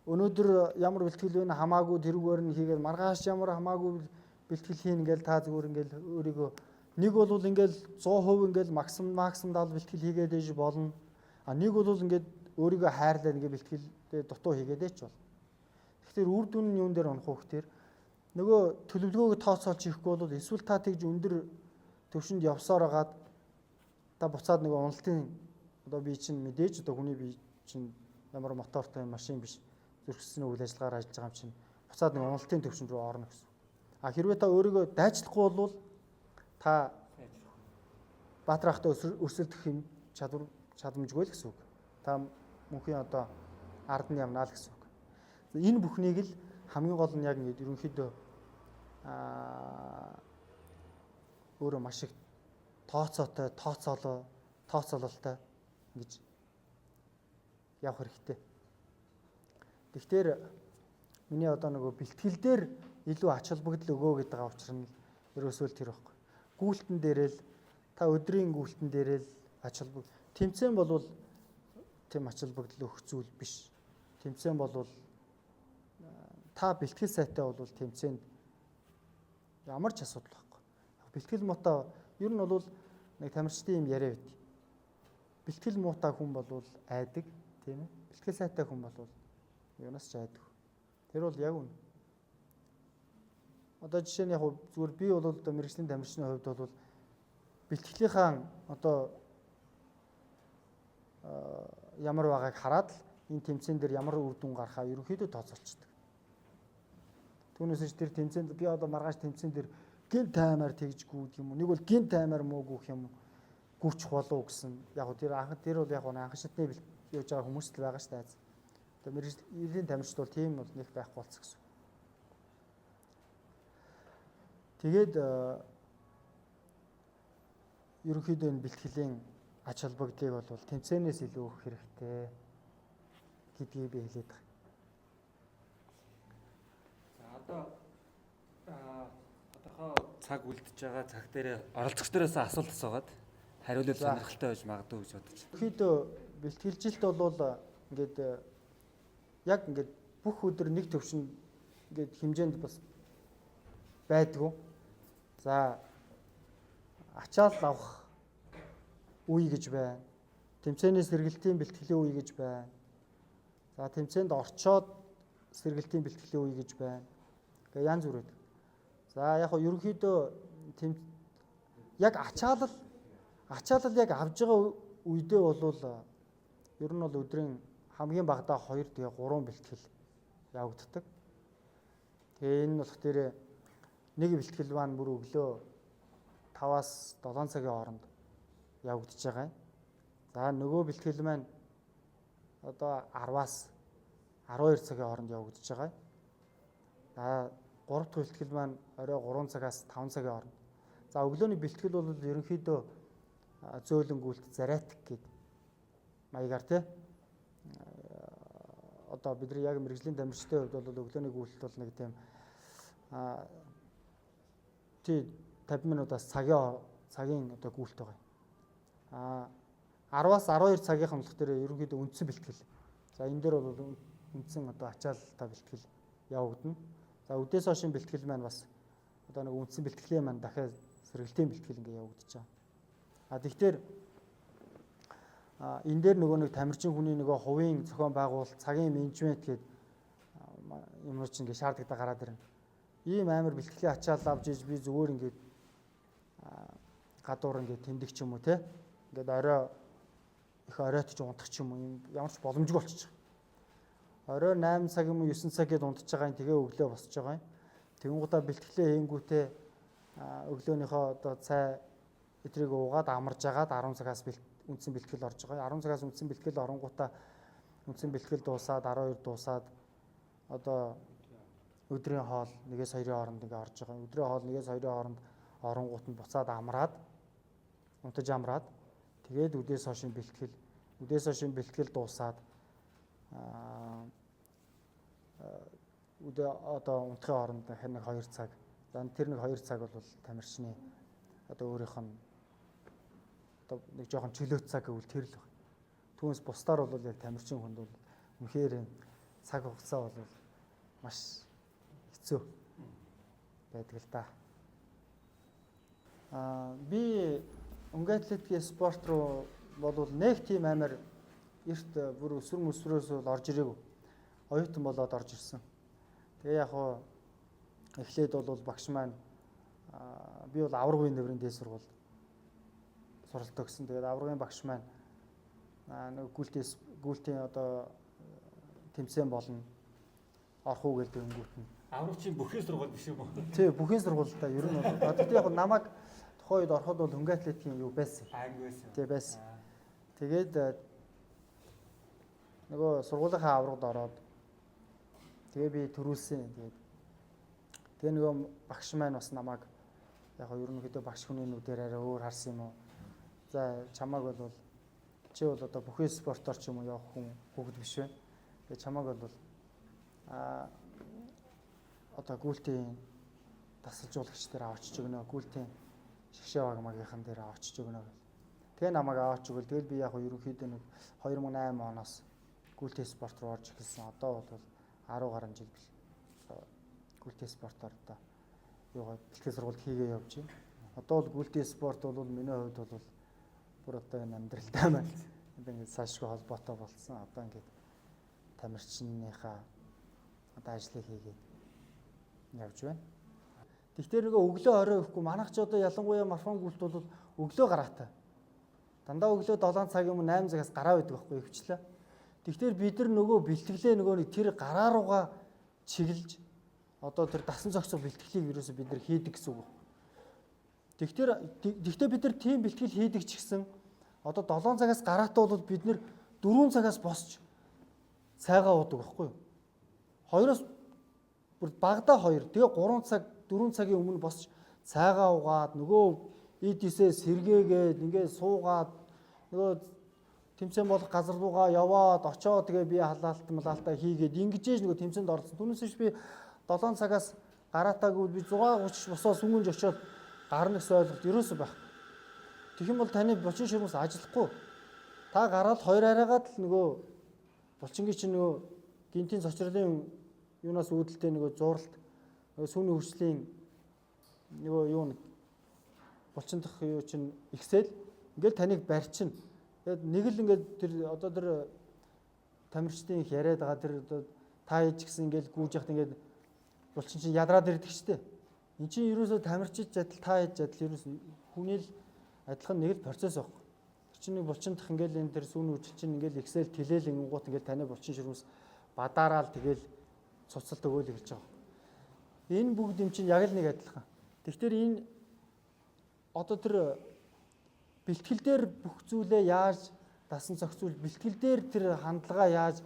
өнөөдөр ямар бэлтгэл вэ хамаагүй тэрүүгээр нь хийгээд маргааш ямар хамаагүй бэлтгэл хийн ингээл та зүгээр ингээл өөрийгөө нэг бол ингээл 100% ингээл максимум 70 бэлтгэл хийгээд ээж болно. А нэг бол ингээд өөрийгөө хайрлаад ингээд бэлтгэлдээ дутуу хийгээд ээж болно. Тэгэхээр үр дүн нь юун дээр унах вэ гэхээр нөгөө төлөвлөгөөгөө тооцоолж хийхгүй бол эсвэл та тэгж өндөр төвшөнд явсаар хагаад та буцаад нөгөө уналтын одоо би чинь мэдээж одоо хүний бие чинь ямар мотортой машин биш зөрчсөн үйл ажиллагаар ажиллаж байгаа юм чинь буцаад нэг уналтын төвшин рүү орно гэсэн. А хэрвээ та өөрийгөө дайчлахгүй бол та Баатар ахтай өрсөлдөх юм чадвар чадамжгүй л гэсэн үг. Та мөнхийн одоо ард нь явна л гэсэн үг. Энэ бүхнийг л хамгийн гол нь яг ингэж ерөнхийдөө өөрөө маш их тооцоотой, тооцоололтой ингэж явах хэрэгтэй. Тэгэхээр миний одоо нөгөө бэлтгэл дээр илүү ач холбогдол өгөө гэдэг байгаа учир нь ерөөсөө л тэр байхгүй. Гүйлтэн дээрээ л та өдрийн гүйлтэн дээрээ л ач холбогдол. Тэмцээн болвол тийм ач холбогдол өгөх зүйл биш. Тэмцээн болвол та бэлтгэл сайтай бол тэмцээнд ямар ч асуудал байхгүй. Бэлтгэл муутай ер нь бол нэг тамирчдын юм яриа байт. Бэлтгэл муутай хүн болвол айдаг, тийм ээ. Бэлтгэл сайтай хүн болвол юунаас ч айдаг. Тэр бол яг үнэ. Одоо жишээ нь яг зүгээр би бол одоо мэргэжлийн тамирчны хувьд бол бэлтгэлийнхаа одоо ямар байгааг хараад л энэ тэмцээн дээр ямар үр дүн гарахаа ерөнхийдөө тооцоолцдог. Түүнээс ч тэр тэмцээнд би одоо маргааш тэмцээн дээр гинт аймаар тэгж гүйдэг юм уу? Нэг бол гинт аймаар муу гүйх юм гүйчих болов гэсэн. Яг тэр анх тэр бол яг анх шатны явж байгаа хүмүүс л байгаа шүү дээ. Одоо мэргэжлийн тамирчид бол тийм бол нэг байхгүй болсон гэсэн. Тэгээд ерөнхийдөө энэ бэлтгэлийн ач холбогдлыг бол тэмцээнээс илүү өгөх хэрэгтэй гэдгийг би хэлээд байгаа. За одоо тодорхой цаг үлдэж байгаа цаг дээр оролцогчдоос асуулт асуугаад хариулвал сонирхолтой байж магадгүй гэж бодож байна. Ерөнхийдөө бэлтгэлжилт бол ингээд яг ингээд бүх өдөр нэг төвшин ингээд хэмжээнд бас байдгүй. За ачаал авах үе гэж байна. Тэмцээний сэргэлтийн бэлтгэлийн үе гэж байна. За тэмцээнд орчоод сэргэлтийн бэлтгэлийн үе гэж байна. Ингээ янз бүр байдаг. За яг нь ерөнхийдөө яг ачаалал яг авж байгаа үедээ бол ер нь бол өдрийн хамгийн багадаа 2 тэгээ 3 бэлтгэл явагддаг. Тэгээ энэ нь болох дээр нэг бэлтгэл маань бүр өглөө 5-аас 7 цагийн хооронд явагдаж байгаа юм. За нөгөө бэлтгэл маань одоо 10-аас 12 цагийн хооронд явагдаж байгаа юм. За 3 дахь бэлтгэл маань орой 3 цагаас 5 цагийн хооронд. За өглөөний бэлтгэл бол ерөнхийдөө зөөлөн гүйлт зарайтг гэд маягаар тий. Одоо бидний яг мэргэжлийн тамирчдын хувьд бол өглөөний гүйлт бол нэг тийм тий 50 минутаас цагийн одоо гүйлт байгаа юм. 10-аас 12 цагийн хамлах дээр ерөнхийдөө үндсэн бэлтгэл. За энэ дээр бол үндсэн одоо ачаалттай бэлтгэл явагдана. За үдээс хойшин бэлтгэл маань бас одоо нэг үндсэн бэлтгэлийн маань дахиад сэргэлтийн бэлтгэл ингээ явагдаж байгаа. А тэгтэр энэ дээр нөгөө нэг тамирчин хүний нөгөө хувийн зохион байгуулалт, цагийн менежмент гэдэг юмнууд чинь ингээ шаардлагатай гараад ирнэ. Ийм амар бэлтгэлийн ачаал авч иж би зүгээр ингээд гадуур ингээд тэмдэг ч юм уу те. Ингээд орой их оройтж унтах ч юм уу юм ямар ч боломжгүй болчихж байгаа. Орой 8 цаг юм уу 9 цаг гээд унтж байгаа юм, тэгээ өглөө босч байгаа юм. Тэнгуудаа бэлтгэлээ хийнгүүтээ өглөөнийхөө одоо цай эдрийг уугаад амарж агаад 10 цагаас үндсэн бэлтгэл орж байгаа. 10 цагаас үндсэн бэлтгэл оронгуудаа үндсэн бэлтгэл дуусаад 12 дуусаад одоо өдрийн хоол 1-2-ын хооронд ингээ орж байгаа. Өдрийн хоол 1-2-ын хооронд оронгууд нь буцаад амраад унтаж амраад тэгээд үдээс хойшин бэлтгэл, үдээс хойшин бэлтгэл дуусаад үдээ одоо унтахын хооронд нэг 2 цаг. За тэр нэг 2 цаг бол тамирчны одоо өөрийнх нь одоо нэг жоохон чөлөөт цаг гэвэл тэр л байна. Түүнээс бусдаар бол яг тамирчин хүнд бол үнэхээр цаг хугацаа бол маш хэцүү байдаг л да. Би өнгө атлетикийн спорт руу бол нэг тийм амар эрт бүр өсвөр мөсвөрөөс бол орж ирээгүй. Оюутан болоод орж ирсэн. Тэгээ яг хуу эхлээд бол багш маань би бол аваргын нэрийн дээд сургуульд суралт өгсөн. Тэгээд аваргын багш маань нэг гүйлтийн одоо тэмцээн болно орох уу гэдэг өнгөт нь. Аврагчийн бүхний сургууль биш юм уу? Тий, бүхний сургууль та ер нь бол. Тэгтээ яг намайг тухайн үед ороход бол хөнгө атлетикийн юу байсан. Анги байсан. Тий, байсан. Тэгээд нөгөө сургуулийнхаа аврагд ороод тэгээ би төрүүлсэн. Тэгээд тэгээ нөгөө багш маань бас намайг яг ерөнхийдөө багш хүний нүдээр арай өөр харсан юм уу? За чамааг бол чи бол одоо бүхий спортоор ч юм уу явах хүн хүүхэд биш вэ? Тэгээ чамааг бол одоо гүйлтийн дасгалжуулагч дээр авчиж өгнө. Гүйлтийн шгшээ баг магийнхан дээр авчиж өгнө гэл. Тэгээ намайг аваач өгөл. Тэгэл би яг ерөнхийдөө нэг 2008 оноос гүйлтийн спорт руу орж эхэлсэн. Одоо бол 10 гаруй жил гүйлтийн спортоор одоо юугаа бэлтгэл сургалт хийгээ явж байна. Одоо бол гүйлтийн спорт бол миний хувьд бол бүр одоо энэ амьдралтай маань одоо ингээд цаашгүй холбоотой болсон. Одоо ингээд тамирчныхаа одоо ажлыг хийгээд явж байна. Тэгэхээр нөгөө өглөө орой өгөхгүй манайх ч одоо ялангуяа марафон гүйлт бол өглөө гараатай. Дандаа өглөө 7 цагийн өмнө 8 цагаас гараа байдаг байхгүй хөвчлээ. Тэгэхээр бид нар нөгөө бэлтгэлээ нөгөө нэг тэр гараа руугаа чиглэж одоо тэр дасан зохицох бэлтгэлийг ерөөсөө бид нар хийдэг гэсэн үг. Тэгэхээр тэгтээ бид нар тийм бэлтгэл хийдэг ч гэсэн одоо 7 цагаас гараатай бол бид нар 4 цагаас босч цайгаа уудаг байхгүй юу? Хоёроос бүр багадаа 2. Тэгээ 3 цаг 4 цагийн өмнө босч цайгаа угаад нөгөө эдисээ сэргээгээд ингээд суугаад нөгөө тэмцээн болох газар руугаа яваад очоод тэгээ би халаалт малаалтаа хийгээд ингэж ээж нөгөө тэмцээнд оролцсон. Түүнээс биш би 7 цагаас гараатаагүй би 6:30 босоо сүнгөнж очоод гарна гэсэн ойлголт ерөөсөө байхгүй. Тэгэх юм бол таны булчин ширмэс ажиллахгүй. Та гараад хоёр хараагаад л нөгөө булчингийн чинь нөгөө гинтийн цочрлын юунаас үүдэлтэй нөгөө зуралт нөгөө сүүний хөрслийн нөгөө юу нэг булчин дах юу чинь ихсэл ингээл таныг барьчихна. Тэгээд нэг л ингээд тэр одоо тэр тамирчдын их яриад байгаа тэр одоо та ээж гэсэн ингээл гүйж яхад ингээд булчин чинь ядраад ирдэг штэ. Эн чинь ерөөсөө тамирчид адил та ээж адил ерөөсөө хүний л адилхан нэг л процесс байхгүй. Тэр чинь нэг булчин дах ингээл энэ тэр сүүний үжил чинь ингээл ихсэл тэлээл ингэнгуут ингээл таны булчин ширмэс бадаараал тэгэл цуцалт өгөөл эхэлж байгаа. Энэ бүгд юм чинь яг л нэг адилхан. Тэгэхээр энэ одоо тэр бэлтгэл дээр бүх зүйлээ яаж дасан зохицуул бэлтгэл дээр тэр хандлага яаж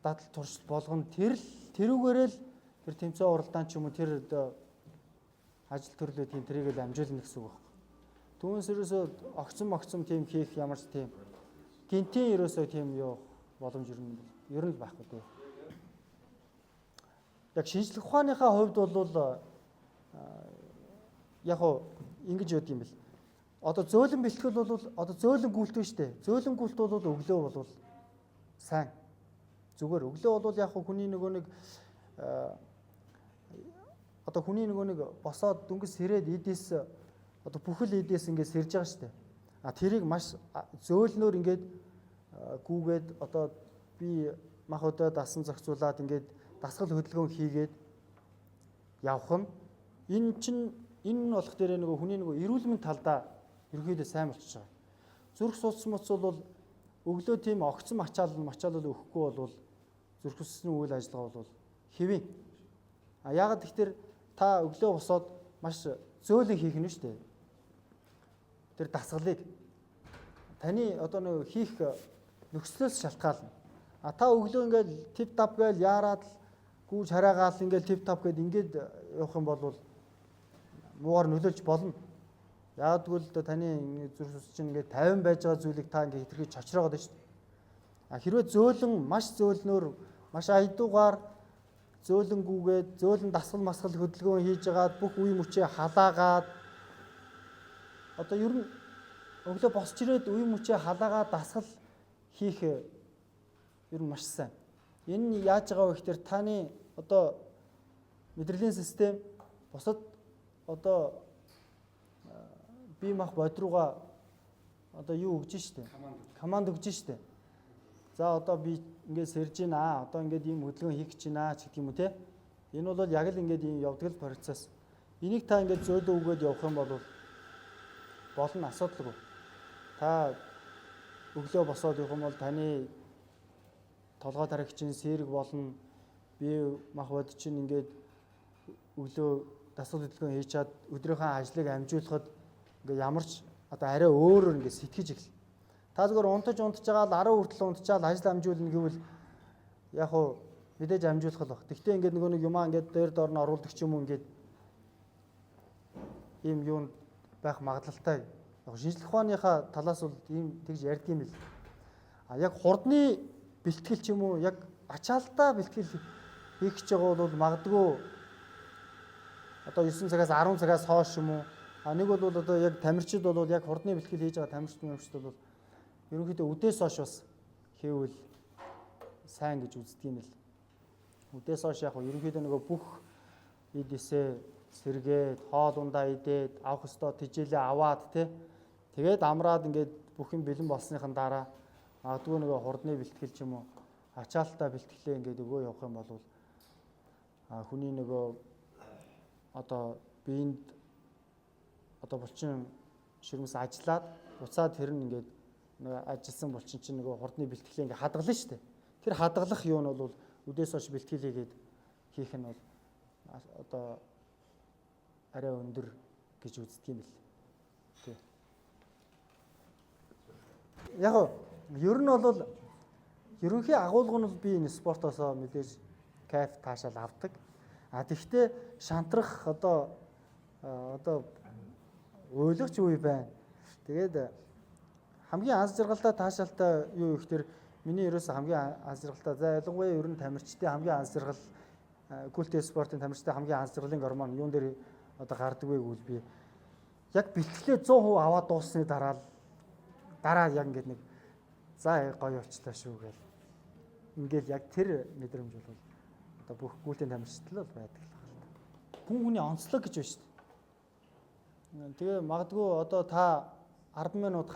дадал туршил болгоно тэр л тэрүүгээрээ л тэр тэмцээн уралдаан ч юм уу тэр одоо ажил төрлөө тийм тэрийг л амжуулна гэсэн үг байхгүй. Түүнээс ерөөсөө огцом огцом тийм хийх ямар ч тийм гинтийн ерөөсөө тийм юу боломж ер нь байхгүй дээ. Яг шинжлэх ухааныхаа хувьд бол яг хуу ингэж яд юм бэл. Одоо зөөлөн бэлтгэл бол одоо зөөлөн гүйлт шүү дээ. Зөөлөн гүйлт бол өглөө бол сайн. Зүгээр өглөө бол яг хүний нөгөө нэг одоо хүний нөгөө нэг босоод дөнгөж сэрээд идэс одоо бүхэл идэс ингээд сэрж байгаа шүү дээ. А тэрийг маш зөөлнөөр ингээд гүүгээд одоо би мах өдөө дасан зохицуулаад ингээд дасгал хөдөлгөөн хийгээд явах нь энэ чинь энэ нь болох дээрээ нөгөө хүний нөгөө эрүүл мэнд талдаа ерөнхийдөө сайн болчихж байгаа. Зүрх судас моц бол өглөө тийм огцом ачаал мачаал бол өгөхгүй бол зүрх судасны үйл ажиллагаа бол хэвийн. А яагаад тэгэхээр та өглөө босоод маш зөөлөн хийх нь шүү дээ. Тэр дасгалыг таны одоо нөгөө хийх нөхцлөөс шалтгаална. А та өглөө ингээл тип тап гээл яарад л гүүж хараагаал ингээл тип тап гээд ингээд явах юм бол муугар нөлөөлж болно. Яг тэгвэл таны зүрх судас чинь ингээд 50 байж байгаа зүйлийг та ингээд хэтэрхий чочроогод байна шүү дээ. А хэрвээ зөөлөн маш зөөлнөөр маш айдуугаар зөөлөнгүүгээд зөөлөн дасгал масгал хөдөлгөөн хийж агаад бүх үе мөчөө халаагаад одоо ер нь өглөө босч ирээд үе мөчөө халаагаад дасгал хийх ер нь маш сайн. Энэ нь яаж байгаа вэ гэхээр таны одоо мэдрэлийн систем бусад одоо бие мах бод руугаа одоо юу өгж штэ. Команд өгж штэ. За одоо би ингээд сэрж гинэ. Одоо ингээд ийм хөдөлгөөн хийх гэж байна ч гэдэг юм уу те. Энэ бол яг л ингээд ийм явдаг л процесс. Энийг та ингээд зөөлөн өгөөд явах юм бол болно, асуудалгүй. Та өглөө босоод явах юм бол таны толгой тархи чинь сэрэг болно. Бие мах бод чинь ингээд өглөө дасгал хөдөлгөөн хийж чад өдрийнхөө ажлыг амжуулахад ингээд ямар ч одоо арай өөрөөр ингээд сэтгэж эхэлнэ. Та зүгээр унтаж байгаа л 10 хүртэл унтчаал ажил амжуулна гэвэл яг хуу мэдээж амжуулах л баг. Тэгтээ ингээд нөгөө нэг юмаа ингээд дээр доор нь оруулдаг ч юм уу ингээд ийм юунд байх магадлалтай. Яг шинжлэх ухааныхаа талаас бол ийм тэгж ярьдаг юм бил. А яг хурдны бэлтгэл ч юм уу яг ачаалтаа бэлтгэл хийх гэж байгаа бол магадгүй одоо 9 цагаас 10 цагаас хойш юм уу. А нэг бол одоо яг тамирчид бол яг хурдны бэлтгэл хийж байгаа тамирчид мэмчд бол ерөнхийдөө үдээс хойш бас хийвэл сайн гэж үздэг юм л. Үдээс хойш яг ерөнхийдөө нөгөө бүх эдисээ сэргээд хоол ундаа идээд авах ёстой тэжээлээ аваад те. Тэгээд амраад ингээд бүх юм бэлэн болсныхан дараа магадгүй нөгөө хурдны бэлтгэл ч юм уу ачаалтаа бэлтгэлээ ингээд өгөө явах юм бол хүний нөгөө одоо биеинд одоо булчин ширмэс ажиллаад Буцаад тэр нь ингээд нөгөө ажилласан булчин чинь нөгөө хурдны бэлтгэлээ ингээд хадгална шүү дээ. Тэр хадгалах юу нь бол үдээс хойш бэлтгэл хийгээд хийх нь бол одоо арай өндөр гэж үздэг юм бэл. Тий. Яг нь ер нь бол ерөнхий агуулга нь бол би энэ спортоосоо мэдээж кайф таашаал авдаг. А тэгвэл шантрах одоо уйлгач үе байна. Тэгээд хамгийн аз жаргалтай таашаалтай юу ихтер миний ерөөсө хамгийн аз жаргалтай, за ялангуяа ер нь тамирчдын хамгийн аз жаргал, гүйлтэй спортын тамирчдын хамгийн аз жаргалын гормон юун дээр одоо гардаг вэ гэвэл би яг бэлтгэлээ 100% аваад дууссаны дараа яг ингээд нэг за гоё болчлаа шүү гэл ингээл яг тэр мэдрэмж бол одоо бүх гүйлтийн тамирчид л байдаг л байна. Хүн хүний онцлог гэж байна шүү дээ. Тэгээ магадгүй одоо та 10 минут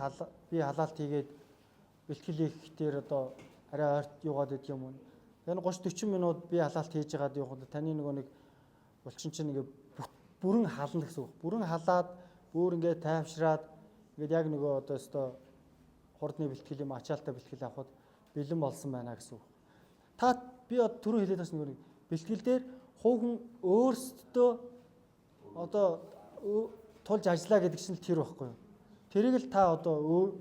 би халаалт хийгээд бэлтгэл хийх дээр одоо арай ойрт юугаад идэх юм уу? Энэ 30 40 минут би халаалт хийж байгаад явахад таны нөгөө нэг булчин чинь ингээ бүрэн хална гэсэн үг. Бүрэн халаад бүр ингээ тайвшраад ингээд яг нөгөө одоо өстой хурдны бэлтгэл юм ачаалттай бэлтгэл авахд бэлэн болсон байна гэсэн үг. Та би одоо түрүү хэлээд байсан нөгөө нэг бэлтгэл дээр хувь хүн өөрсдөө одоо тулж ажиллаа гэдэг чинь тэр байхгүй юу? Тэрийг л та одоо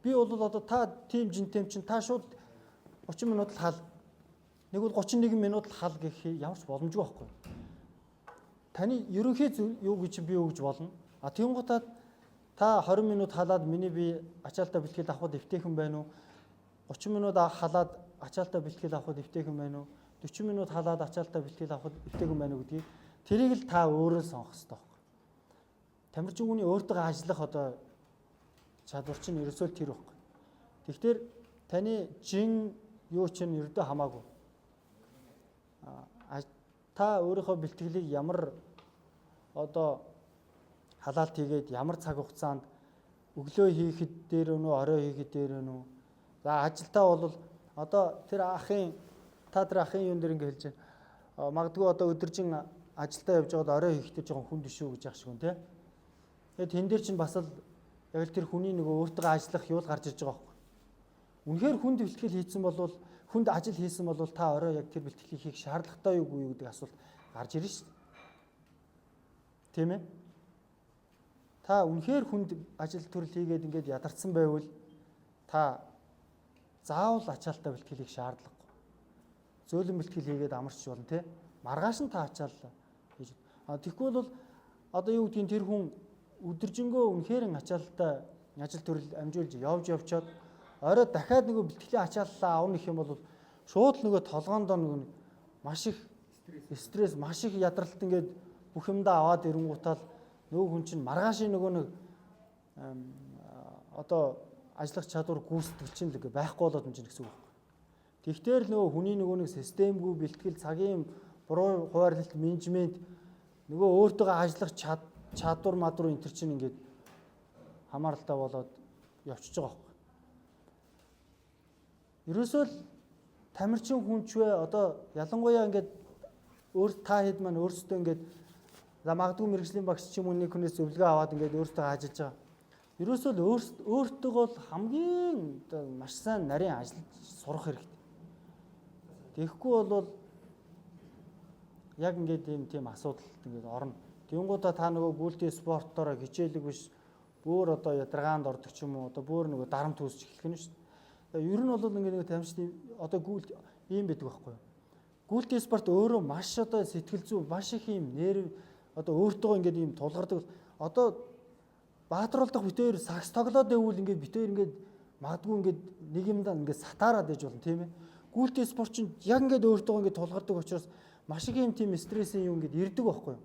би бол одоо та тим жинтэм чинь та шууд 30 минут л хал, нэг бол 31 минут л хал гэх ямар ч боломжгүй байхгүй юу? Таны ерөнхий юу гэж би өгж болно. А тэгэнгүүтээ та 20 минут халаад миний би ачаалтаа бэлтгэл авахд эвтэйхэн байна уу? 30 минут халаад ачаалтаа бэлтгэл авахд эвтэйхэн байна уу? 40 минут халаад ачаалтаа бэлтгэл авахд эвтэйхэн байна уу гэдгийг тэрийг л та өөрөө сонгох хэрэгтэй байхгүй. Тамирчин хүний өөртөө ажиллах одоо чадвар чинь ерөөсөө л тэр байхгүй. Тэгэхээр таны жин юу чинь ердөө хамаагүй. Та өөрийнхөө бэлтгэлийг ямар одоо халаалт хийгээд ямар цаг хугацаанд өглөө хийхэд дээр өнөө, орой хийхэд дээр өнөө. За ажилтаа бол одоо тэр ахын та тэр ахын юун дээр ингэ хэлж байна. Магадгүй одоо өдөржин ажилдаа явж байгаад орой хийхдээ жоохон хүнд шүү гэж яах шиг юм те. Тэгээд тэн дээр чинь бас л яг л тэр хүний нөгөө өөртөө ажиллах юу л гарч ирж байгаа байхгүй. Үнэхээр хүнд бэлтгэл хийсэн бол, хүнд ажил хийсэн бол та орой яг тэр бэлтгэлийг хийх шаардлагатай юу үгүй юу гэдэг асуулт гарч ирнэ шүү дээ. Тийм ээ? Та үнэхээр хүнд ажил төрөл хийгээд ингээд ядарсан байвал та заавал ачаалтаа бэлтгэл хийх шаардлагагүй. Зөөлөн бэлтгэл хийгээд амарч болно те. Маргааш нь та ачааллаа хийж. А тэгэхгүй бол одоо юу гэдгийг тэр хүн өдөржингөө үнэхээр ачаалтаа ажил төрөл амжуулж явж явчаад орой дахиад нөгөө бэлтгэлийн ачааллаа авна гэх юм бол шууд нөгөө толгоондоо нөгөө маш их стресс, маш их ядралт ингээд бүх юмдаа аваад ирэнгуутаа нөгөө хүн чинь маргаашийн нөгөө нэг одоо ажиллах чадвар, гүйцэтгэл чинь л байхгүй болоод юм чинь гэсэн үг байхгүй. Тэгтэр л нөгөө хүний нөгөө нэг системгүй бэлтгэл, цагийн буруу хуваарлалт, менежмент, нөгөө өөртөө ажиллах чадвар мадвар энэ төр чинь ингээд хамааралтай болоод явчихж байгаа байхгүй. Ерөөсөө л тамирчин хүн ч вэ одоо ялангуяа ингээд өөр та хэд маань өөрсдөө ингээд за магадгүй мэргэжлийн багш ч юм уу нэг хүнээс зөвлөгөө аваад ингээд өөртөө ажиллаж байгаа. Ерөөсөө л өөртөө бол хамгийн одоо маш сайн нарийн ажиллаж сурах хэрэгтэй. Тэгэхгүй бол яг ингээд ийм тийм асуудалд ингээд орно. Тэнгуудаа та нөгөө гүйлтийн спортоороо хичээлэг биш бүр одоо ядаргаанд ордог ч юм уу, одоо бүр нөгөө дарамт үүсч эхлэх нь шүү дээ. Ер нь бол ингээд нэг тамирчны одоо гүйлт ийм байдаг байхгүй юу? Гүйлтийн спорт өөрөө маш одоо сэтгэл зүй, маш их ийм нерв, одоо өөртөө ингээд ийм тулгардаг. Одоо баатруулдах бит хоёр сакс тоглоод байвал ингээд бит хоёр ингээд магадгүй ингээд нэг юмдаа ингээд сатаарад ээж болно, тийм ээ. Гүйлтийн спорт чинь яг ингээд өөртөө ингээд тулгардаг учраас маш их ийм тийм стрессийн юм ингээд ирдэг байхгүй юу?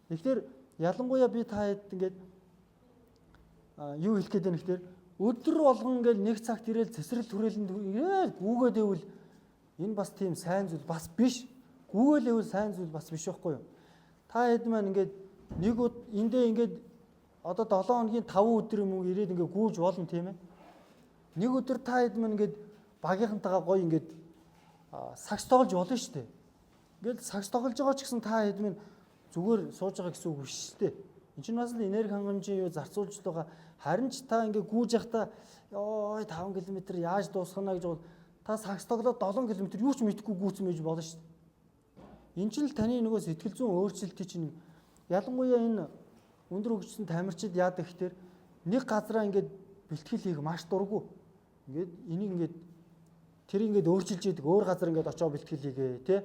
Тэгэхээр ялангуяа би та хэд ингээд юу хэлэх гээд байна гэхээр өдөр болгон ингээд нэг цагт ирээл цэсрэл түрээлэнд ирээл гүүгээд байвал энэ бас тийм сайн зүйл бас биш. Гүүгээл байвал сайн зүйл бас биш байхгүй юу? Та хэд маань ингээд нэг эндээ ингээд одоо 7 хоногийн 5 өдөр юм уу ирээд ингээд гүүж болно, тийм ээ. Нэг өдөр та хэд маань ингээд багийнхантайгаа гоё ингээд сагс тоглож болно шүү дээ. Ингээд сагс тоглож байгаа ч гэсэн та хэд маань зүгээр сууж байгаа гэсэн үг биш шүү дээ. Энд чинь бас л энерги хангамжийн юу зарцуулж байгаа Харин ч та ингээ гүйж явахдаа ёо 5 км яаж дуусгана гэж бол та сагс тоглоод 7 км юу ч мэдэхгүй гүйцэн байж болно шүү дээ. Энд чинь л таны нөгөө сэтгэл зүйн өөрчлөлтийг чинь ялангуяа энэ өндөр хөгжсөн тамирчид яадаг гэхээр нэг газараа ингээд бэлтгэл хийх маш дургу. Ингээд энийг ингээд тэр ингээд өөрчилж идэг, өөр газар ингээд очоо бэлтгэл хийгээ тий.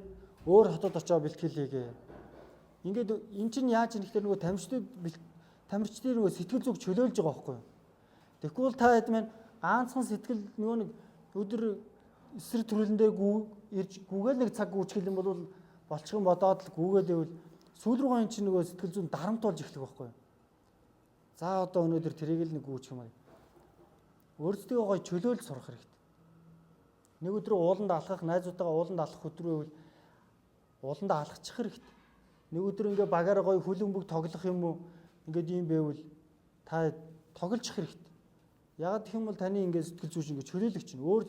Өөр хотод очоо бэлтгэл хийгээ. Ингээд эн чинь яаж юм гэхээр нөгөө тамирчдын нөгөө сэтгэл зүг чөлөөлж байгаа байхгүй юу? Тэгэхгүй бол та хэд маань ганцхан сэтгэл нөгөө нэг өдөр эсрэг төрөлн дээр гүү ирж гүгээл нэг цаг гүйчихэл юм бол болчих юм бодоод л гүгээд байвал сүүл рүүгээ эн чинь нөгөө сэтгэл зүйн дарамт болж эхлэх байхгүй юу? За одоо өнөөдөр тэрийг л нэг гүйчих юм аа. Өөрсдийгөө гоё чөлөөлж сурах хэрэгтэй. Нэг өдөр ууланд алхах, найзуудтайгаа ууланд алхах өдөр байвал ууланд алхачих хэрэгтэй. Нэг өдөр ингээ багаараа гоё хөлбөмбөг тоглох юм уу? Ингээд ийм байвал та тоглож хэрэгтэй. Ягаад гэх юм бол таны ингээ сэтгэл зүйч ингээ чөлөөлөгч чинь өөр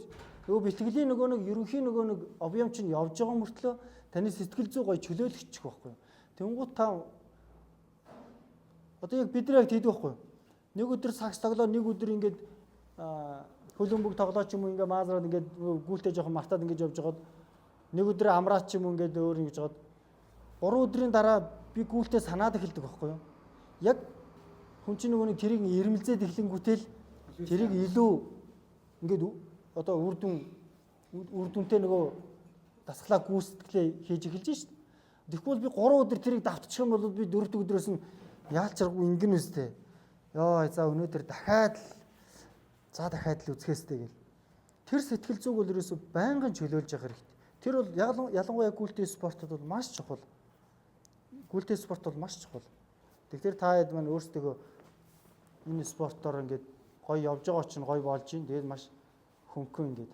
нөгөө бэлтгэлийн нөгөө нэг ерөнхий нөгөө нэг объем чинь явж байгаа мөртлөө таны сэтгэл зүй гоё чөлөөлөгч байхгүй юу? Тэнгуут та одоо яг бид нар яг тийдэг байхгүй юу? Нэг өдөр сагс тоглоо, нэг өдөр ингээд хөлбөмбөг тоглоо ч юм уу ингээ маазраад ингээд гүйлтэй жоохон мартаад ингээд явж байгаад нэг өдөр амраад ч юм уу ингээд өөр ингэж жоод 3 өдрийн дараа би гүйлтэй санаад эхэлдэг байхгүй юу? Яг хүн чинь нөгөө нэг тэрийг ирмэлзээд эхлэнгүүтэл тэрийг илүү ингээд одоо үр дүнтэй нөгөө дасгалаа гүйцэтгэлээ хийж эхэлж шít. Тэгэхгүй бол би 3 өдөр тэрийг давтчих юм бол би 4 дахь өдрөөс нь яалчаргүй ингэн үстэй. Йоо за өнөөдөр дахиад л за дахиад л үзэхээстэй гэл. Тэр сэтгэл зүг бол ерөөсө байнгын чөлөөлж явах хэрэгтэй. Тэр бол ялангуяа гүйлтэй спортод бол маш чухал. Гүйлтэй спорт бол маш чухал. Тэгэхээр та хэд маань өөрсдөө энэ спортоор ингээд гоё явж байгаа чинь гоё болж байна. Тэгээд маш хөнгөн ингээд.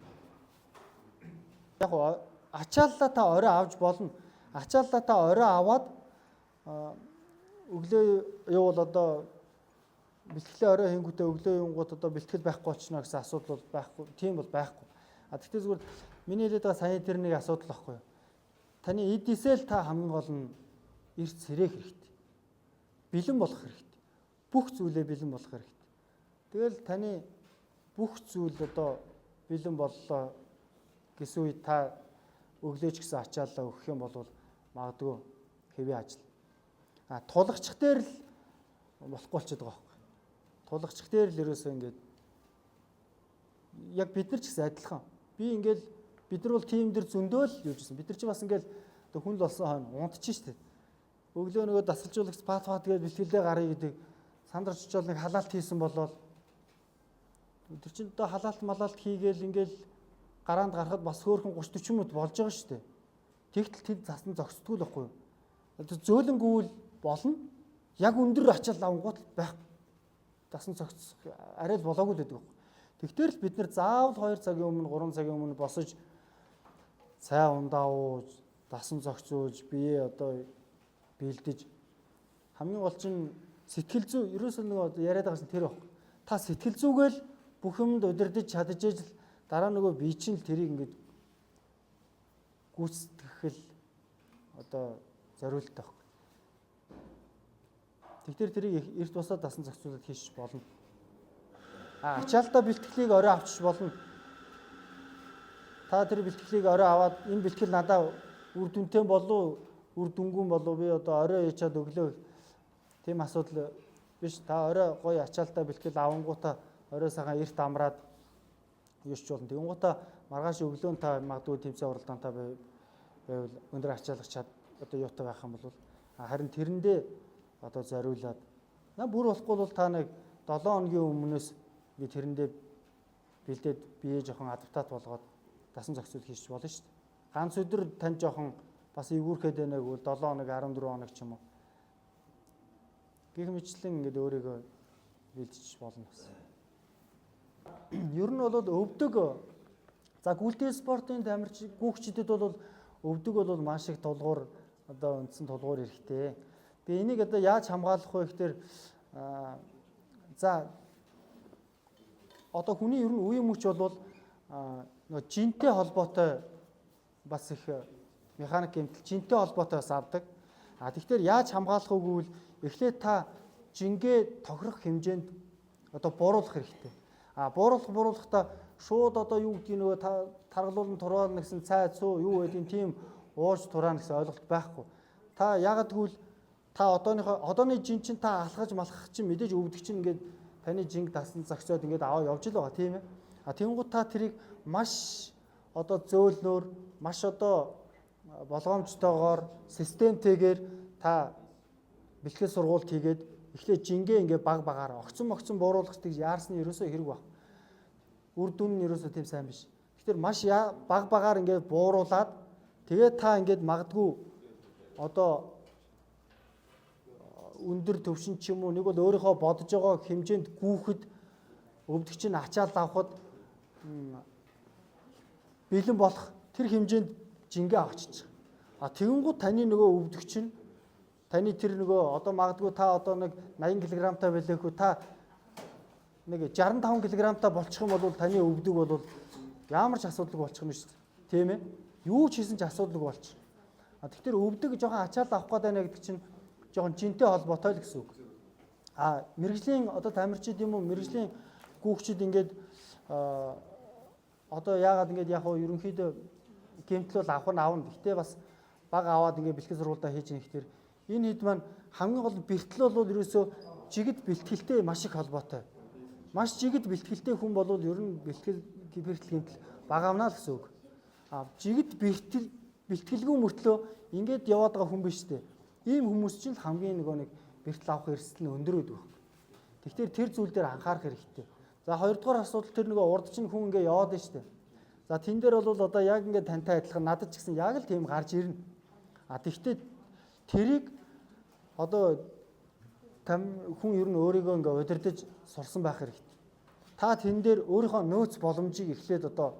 Яг ачааллаа та орой авч болно. Ачааллаа та орой аваад өглөө юу бол одоо бэлтгэлээ орой хийнгүүтээ өглөө юунгууд одоо бэлтгэл байхгүй болчихно гэсэн асуудал бол байхгүй. Тийм бол байхгүй. А тэгтээ зүгээр миний хэлээд байгаа саяны тэр нэг асуудал байхгүй юу? Таны эдисэл та хамгийн гол нь эрт сэрэх хэрэгтэй. Бэлэн болох хэрэгтэй. Бүх зүйлээ бэлэн болох хэрэгтэй. Тэгэл таны бүх зүйл одоо бэлэн боллоо гэсэн үед та өглөөч гэсэн ачааллаа өгөх юм бол магадгүй хэвээ ажил. А тулгачих дээр л болохгүй болчиход байгаа байхгүй. Тулгачих дээр л ерөөсөө ингээд яг бид нар ч гэсэн адилхан. Би ингээд бид нар бол тим дээр зөндөөл юуж ирсэн. Бид нар ч бас ингээд одоо хүн л болсон хойно унтчих штеп. Өглөө нөгөө дасгалжуулагч пат пат гэж бэлтгэлээ гаръя гэдэг сандарч очоод нэг халаалт хийсэн болоод тэр чинь одоо халаалт малаалт хийгээл ингээл гараанд гарахад бас хөөхөн 30 40 минут болж байгаа шүү дээ. Тэгтэл тэд засан зогсдгүй л байхгүй юу? Одоо зөөлөнгүүл болно. Яг өндөр ачаал авангууд байх дасан зогсох арай л болоогүй л байдаг байхгүй. Тэгтэр л бид нар заавал 2 цагийн өмнө 3 цагийн өмнө босож цай ундаа ууж дасан зогсуулж бие одоо бэлдэж хамгийн гол чинь сэтгэл зүй ерөөсөө нэг яриад байгаа чинь тэр байхгүй. Та сэтгэл зүгээл бүх юмд удирдах чадаж ижил дараа нөгөө бие чинь л тэрийг ингээд гүйцэтгэх л одоо зориулттай байхгүй. Тэгэхээр тэрийг эрт босоод дасан зохицуулаад хийчих болно. А ачаалтаа бэлтгэлийг орой авчиж болно. Та тэр бэлтгэлийг орой аваад энэ бэлтгэл надаа үр дүнтэй болов үр дүнгүй болов би одоо орой ячаад өглөө тийм асуудал биш. Та орой гоё ачаалтаа бэлтгэл авангуудаа орой сайхан эрт амраад юуч болно. Тэгэнгүүтээ маргааш өглөө нь та магадгүй тэмцээн уралдаантай байвал өндөр ачаалах чад одоо юутай байх юм бол харин тэрэндээ одоо зориулаад на бүр болохгүй бол та нэг 7 хоногийн өмнөөс ингээ тэрэндээ бэлдээд бие жоохон адаптат болгоод дасан зохицуул хийчих болно шүү дээ. Ганц өдөр тань жоохон бас эвгүүрхэд байна гэвэл 7 хоног 14 хоног ч юм уу. Гэх мэтлэн ингээд өөрийгөө бэлдчих болно бас. Ер нь бол өвдөг за гүйлтэй спортын тамирч гүүгчдэд бол өвдөг бол маш их тулгуур одоо үндсэн тулгуур эрэхтэй. Тэгээ энийг одоо яаж хамгаалах вэ гэхээр за одоо хүний ер нь үеийн мөч бол нөгөө жинтэй холбоотой бас их механик гэмтэл жинтэй холбоотой бас авдаг. А тэгэхээр яаж хамгаалах вэ гэвэл эхлээд та жингээ тохирох хэмжээнд одоо бууруулах хэрэгтэй. А бууруулахдаа шууд одоо юу гэдгийг нөгөө таргалуулан тураана гэсэн цай цуу юу гэдгийг тийм ууж тураана гэсэн ойлголт байхгүй. Та яагаад гэвэл та одооны жин чинь та алхаж малхах чинь мэдээж өвдөг чинь ингээд таны жинг дасан зохицоод ингээд аваа явж л байгаа тийм ээ. А тэнгууд та тэрийг маш одоо зөөлнөөр маш одоо болгоомжтойгоор системтэйгээр та бэлтгэл сургуульд хийгээд эхлээд жингээ ингээ баг багаар огцон бууруулах гэж яарсан нь ерөөсөө хэрэг баг. Үр дүн нь ерөөсөө тийм сайн биш. Тэгэхээр маш баг багаар ингээ бууруулад тэгээд та ингээд магадгүй одоо өндөр төвшин ч юм уу нэг бол өөрийнхөө бодож байгаа хэмжээнд гүйхэд өвдөг чинь ачаал авахд бэлэн болох тэр хэмжээнд жингээ авчиж. А тэгэнгүүт таны нөгөө өвдөг чинь таны тэр нөгөө одоо магадгүй та одоо нэг 80 кг-тай байлээхүү та нэг 65 кг-тай болчих юм бол таны өвдөг бол ямар ч асуудалгүй болчих юм шүү дээ. Тийм ээ? Юу ч хийсэн ч асуудалгүй болчих. А тэгэхээр өвдөг жоохон ачаал авах гээд байна гэдэг чинь жоохон жинтэй холбоотой л гэсэн үг. А мэргэжлийн одоо тамирчид юм уу мэргэжлийн гүүгчид ингээд одоо яагаад ингээд яг хуу ерөнхийдөө гэмтэл бол авах нь авна. Гэхдээ бас баг аваад ингээд бэлтгэл сургуультай хийж байгаа ихтер энэ хэд маань хамгийн гол бэлтгэл бол ерөөсөө жигд бэлтгэлтэй маш их холбоотой. Маш жигд бэлтгэлтэй хүн бол ер нь бэлтгэл гэмтэл баг авна л гэсэн үг. А жигд бэлтгэлгүй мөртлөө ингээд яваад байгаа хүн биш үү? Ийм хүмүүс чинь л хамгийн нөгөө нэг бэртэл авах эрсдэл нь өндөр байдаг. Тэгэхээр тэр зүйл дээр анхаарах хэрэгтэй. За хоёрдугаар асуудал тэр нөгөө урд чинь хүн ингээ яваад байна шүү дээ. За тэн дээр бол одоо яг ингээ тантай адилхан надад ч гэсэн яг л тийм гарч ирнэ. А тэгвэл тэрийг одоо хүн ер нь өөрийгөө ингээ удирдах сурсан байх хэрэгтэй. Та тэн дээр өөрийнхөө нөөц боломжийг эхлээд одоо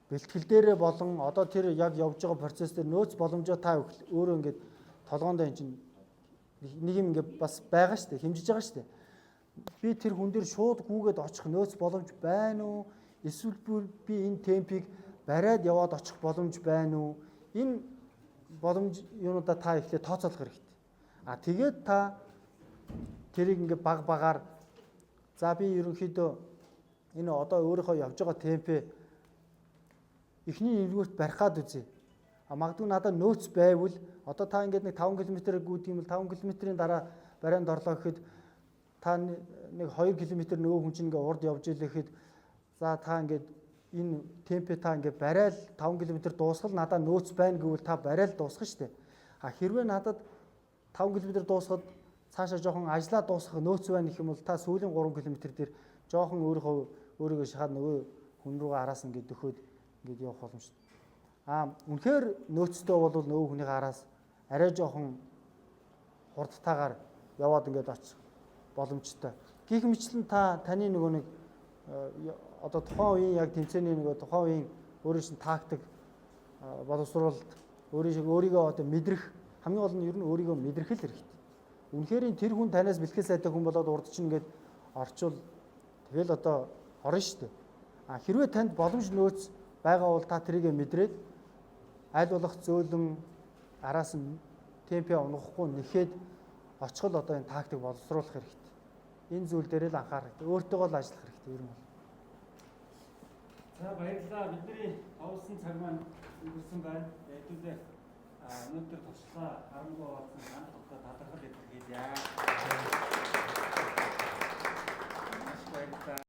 бэлтгэл дээрээ болон одоо тэр яг явж байгаа процесс дээр нөөц боломжоо та өөрөө ингээд толгоондоо эн чинь нэг юм ингээ бас байгаа шүү дээ, хэмжиж байгаа шүү дээ. Би тэр хүн дээр шууд гүүгээд очих нөөц боломж байна уу? Эсвэл би энэ темпийг бариад яваад очих боломж байна уу? Энэ боломж юунуудаа та эхлээд тооцоолох хэрэгтэй. А тэгээд та тэрийг ингээ баг багаар за би ерөнхийдөө энэ одоо өөрийнхөө явж байгаа темпээ эхний нэгдүгüрт барих гад үзье. А магадгүй надад нөөц байвал одоо та ингээд нэг 5 км гүйдэг юм бол 5 км-ийн дараа барианд орлоо гэхэд та нэг 2 км нөгөө хүн чинь ингээд урд явж ийлэхэд за та ингээд энэ темпээ та ингээд барайл 5 км дуусгал надад нөөц байна гэвэл та барайл дуусгах шүү дээ. А хэрвээ надад 5 км дуусгад цаашаа жоохон ажиллаа дуусгах нөөц байна гэх юм бол та сүүлийн 3 км дээр жоохон өөрийгөө шахаад нөгөө хүн рүүгээ араас ингээд дөхөөд ингээд явах боломжтой. А үнэхээр нөөцтэй бол нөгөө хүний араас арай жоохон хурдтайгаар яваад ингээд очих боломжтой. Гэх мэтлэн та таны нөгөө нэг одоо тухайн үеийн яг тэмцээний нөгөө тухайн үеийн өөрийн чинь тактик боловсруулалт өөрийгөө одоо мэдрэх хамгийн гол нь ер нь өөрийгөө мэдрэх л хэрэгтэй. Үнэхээр тэр хүн танаас бэлтгэл сайтай хүн болоод урд чинь ингээд орчвол тэгэл одоо орно шүү дээ. А хэрвээ танд боломж нөөц байгаа бол та тэрийгэ мэдрээд аль болох зөөлөн араас нь темпээ унгахгүй нэхэд очихол одоо энэ тактик боловсруулах хэрэгтэй. Энэ зүйл дээр л анхаарах хэрэгтэй. Өөртөөгөө л ажиллах хэрэгтэй ер нь бол. За баярлалаа. Бидний овсон цаг маань өнгөрсөн байна. Хэдүүлээ өнөөдөр туршлага харамгүй болсон санал тогтоо талархал илэрхийлье. Маш баярлалаа.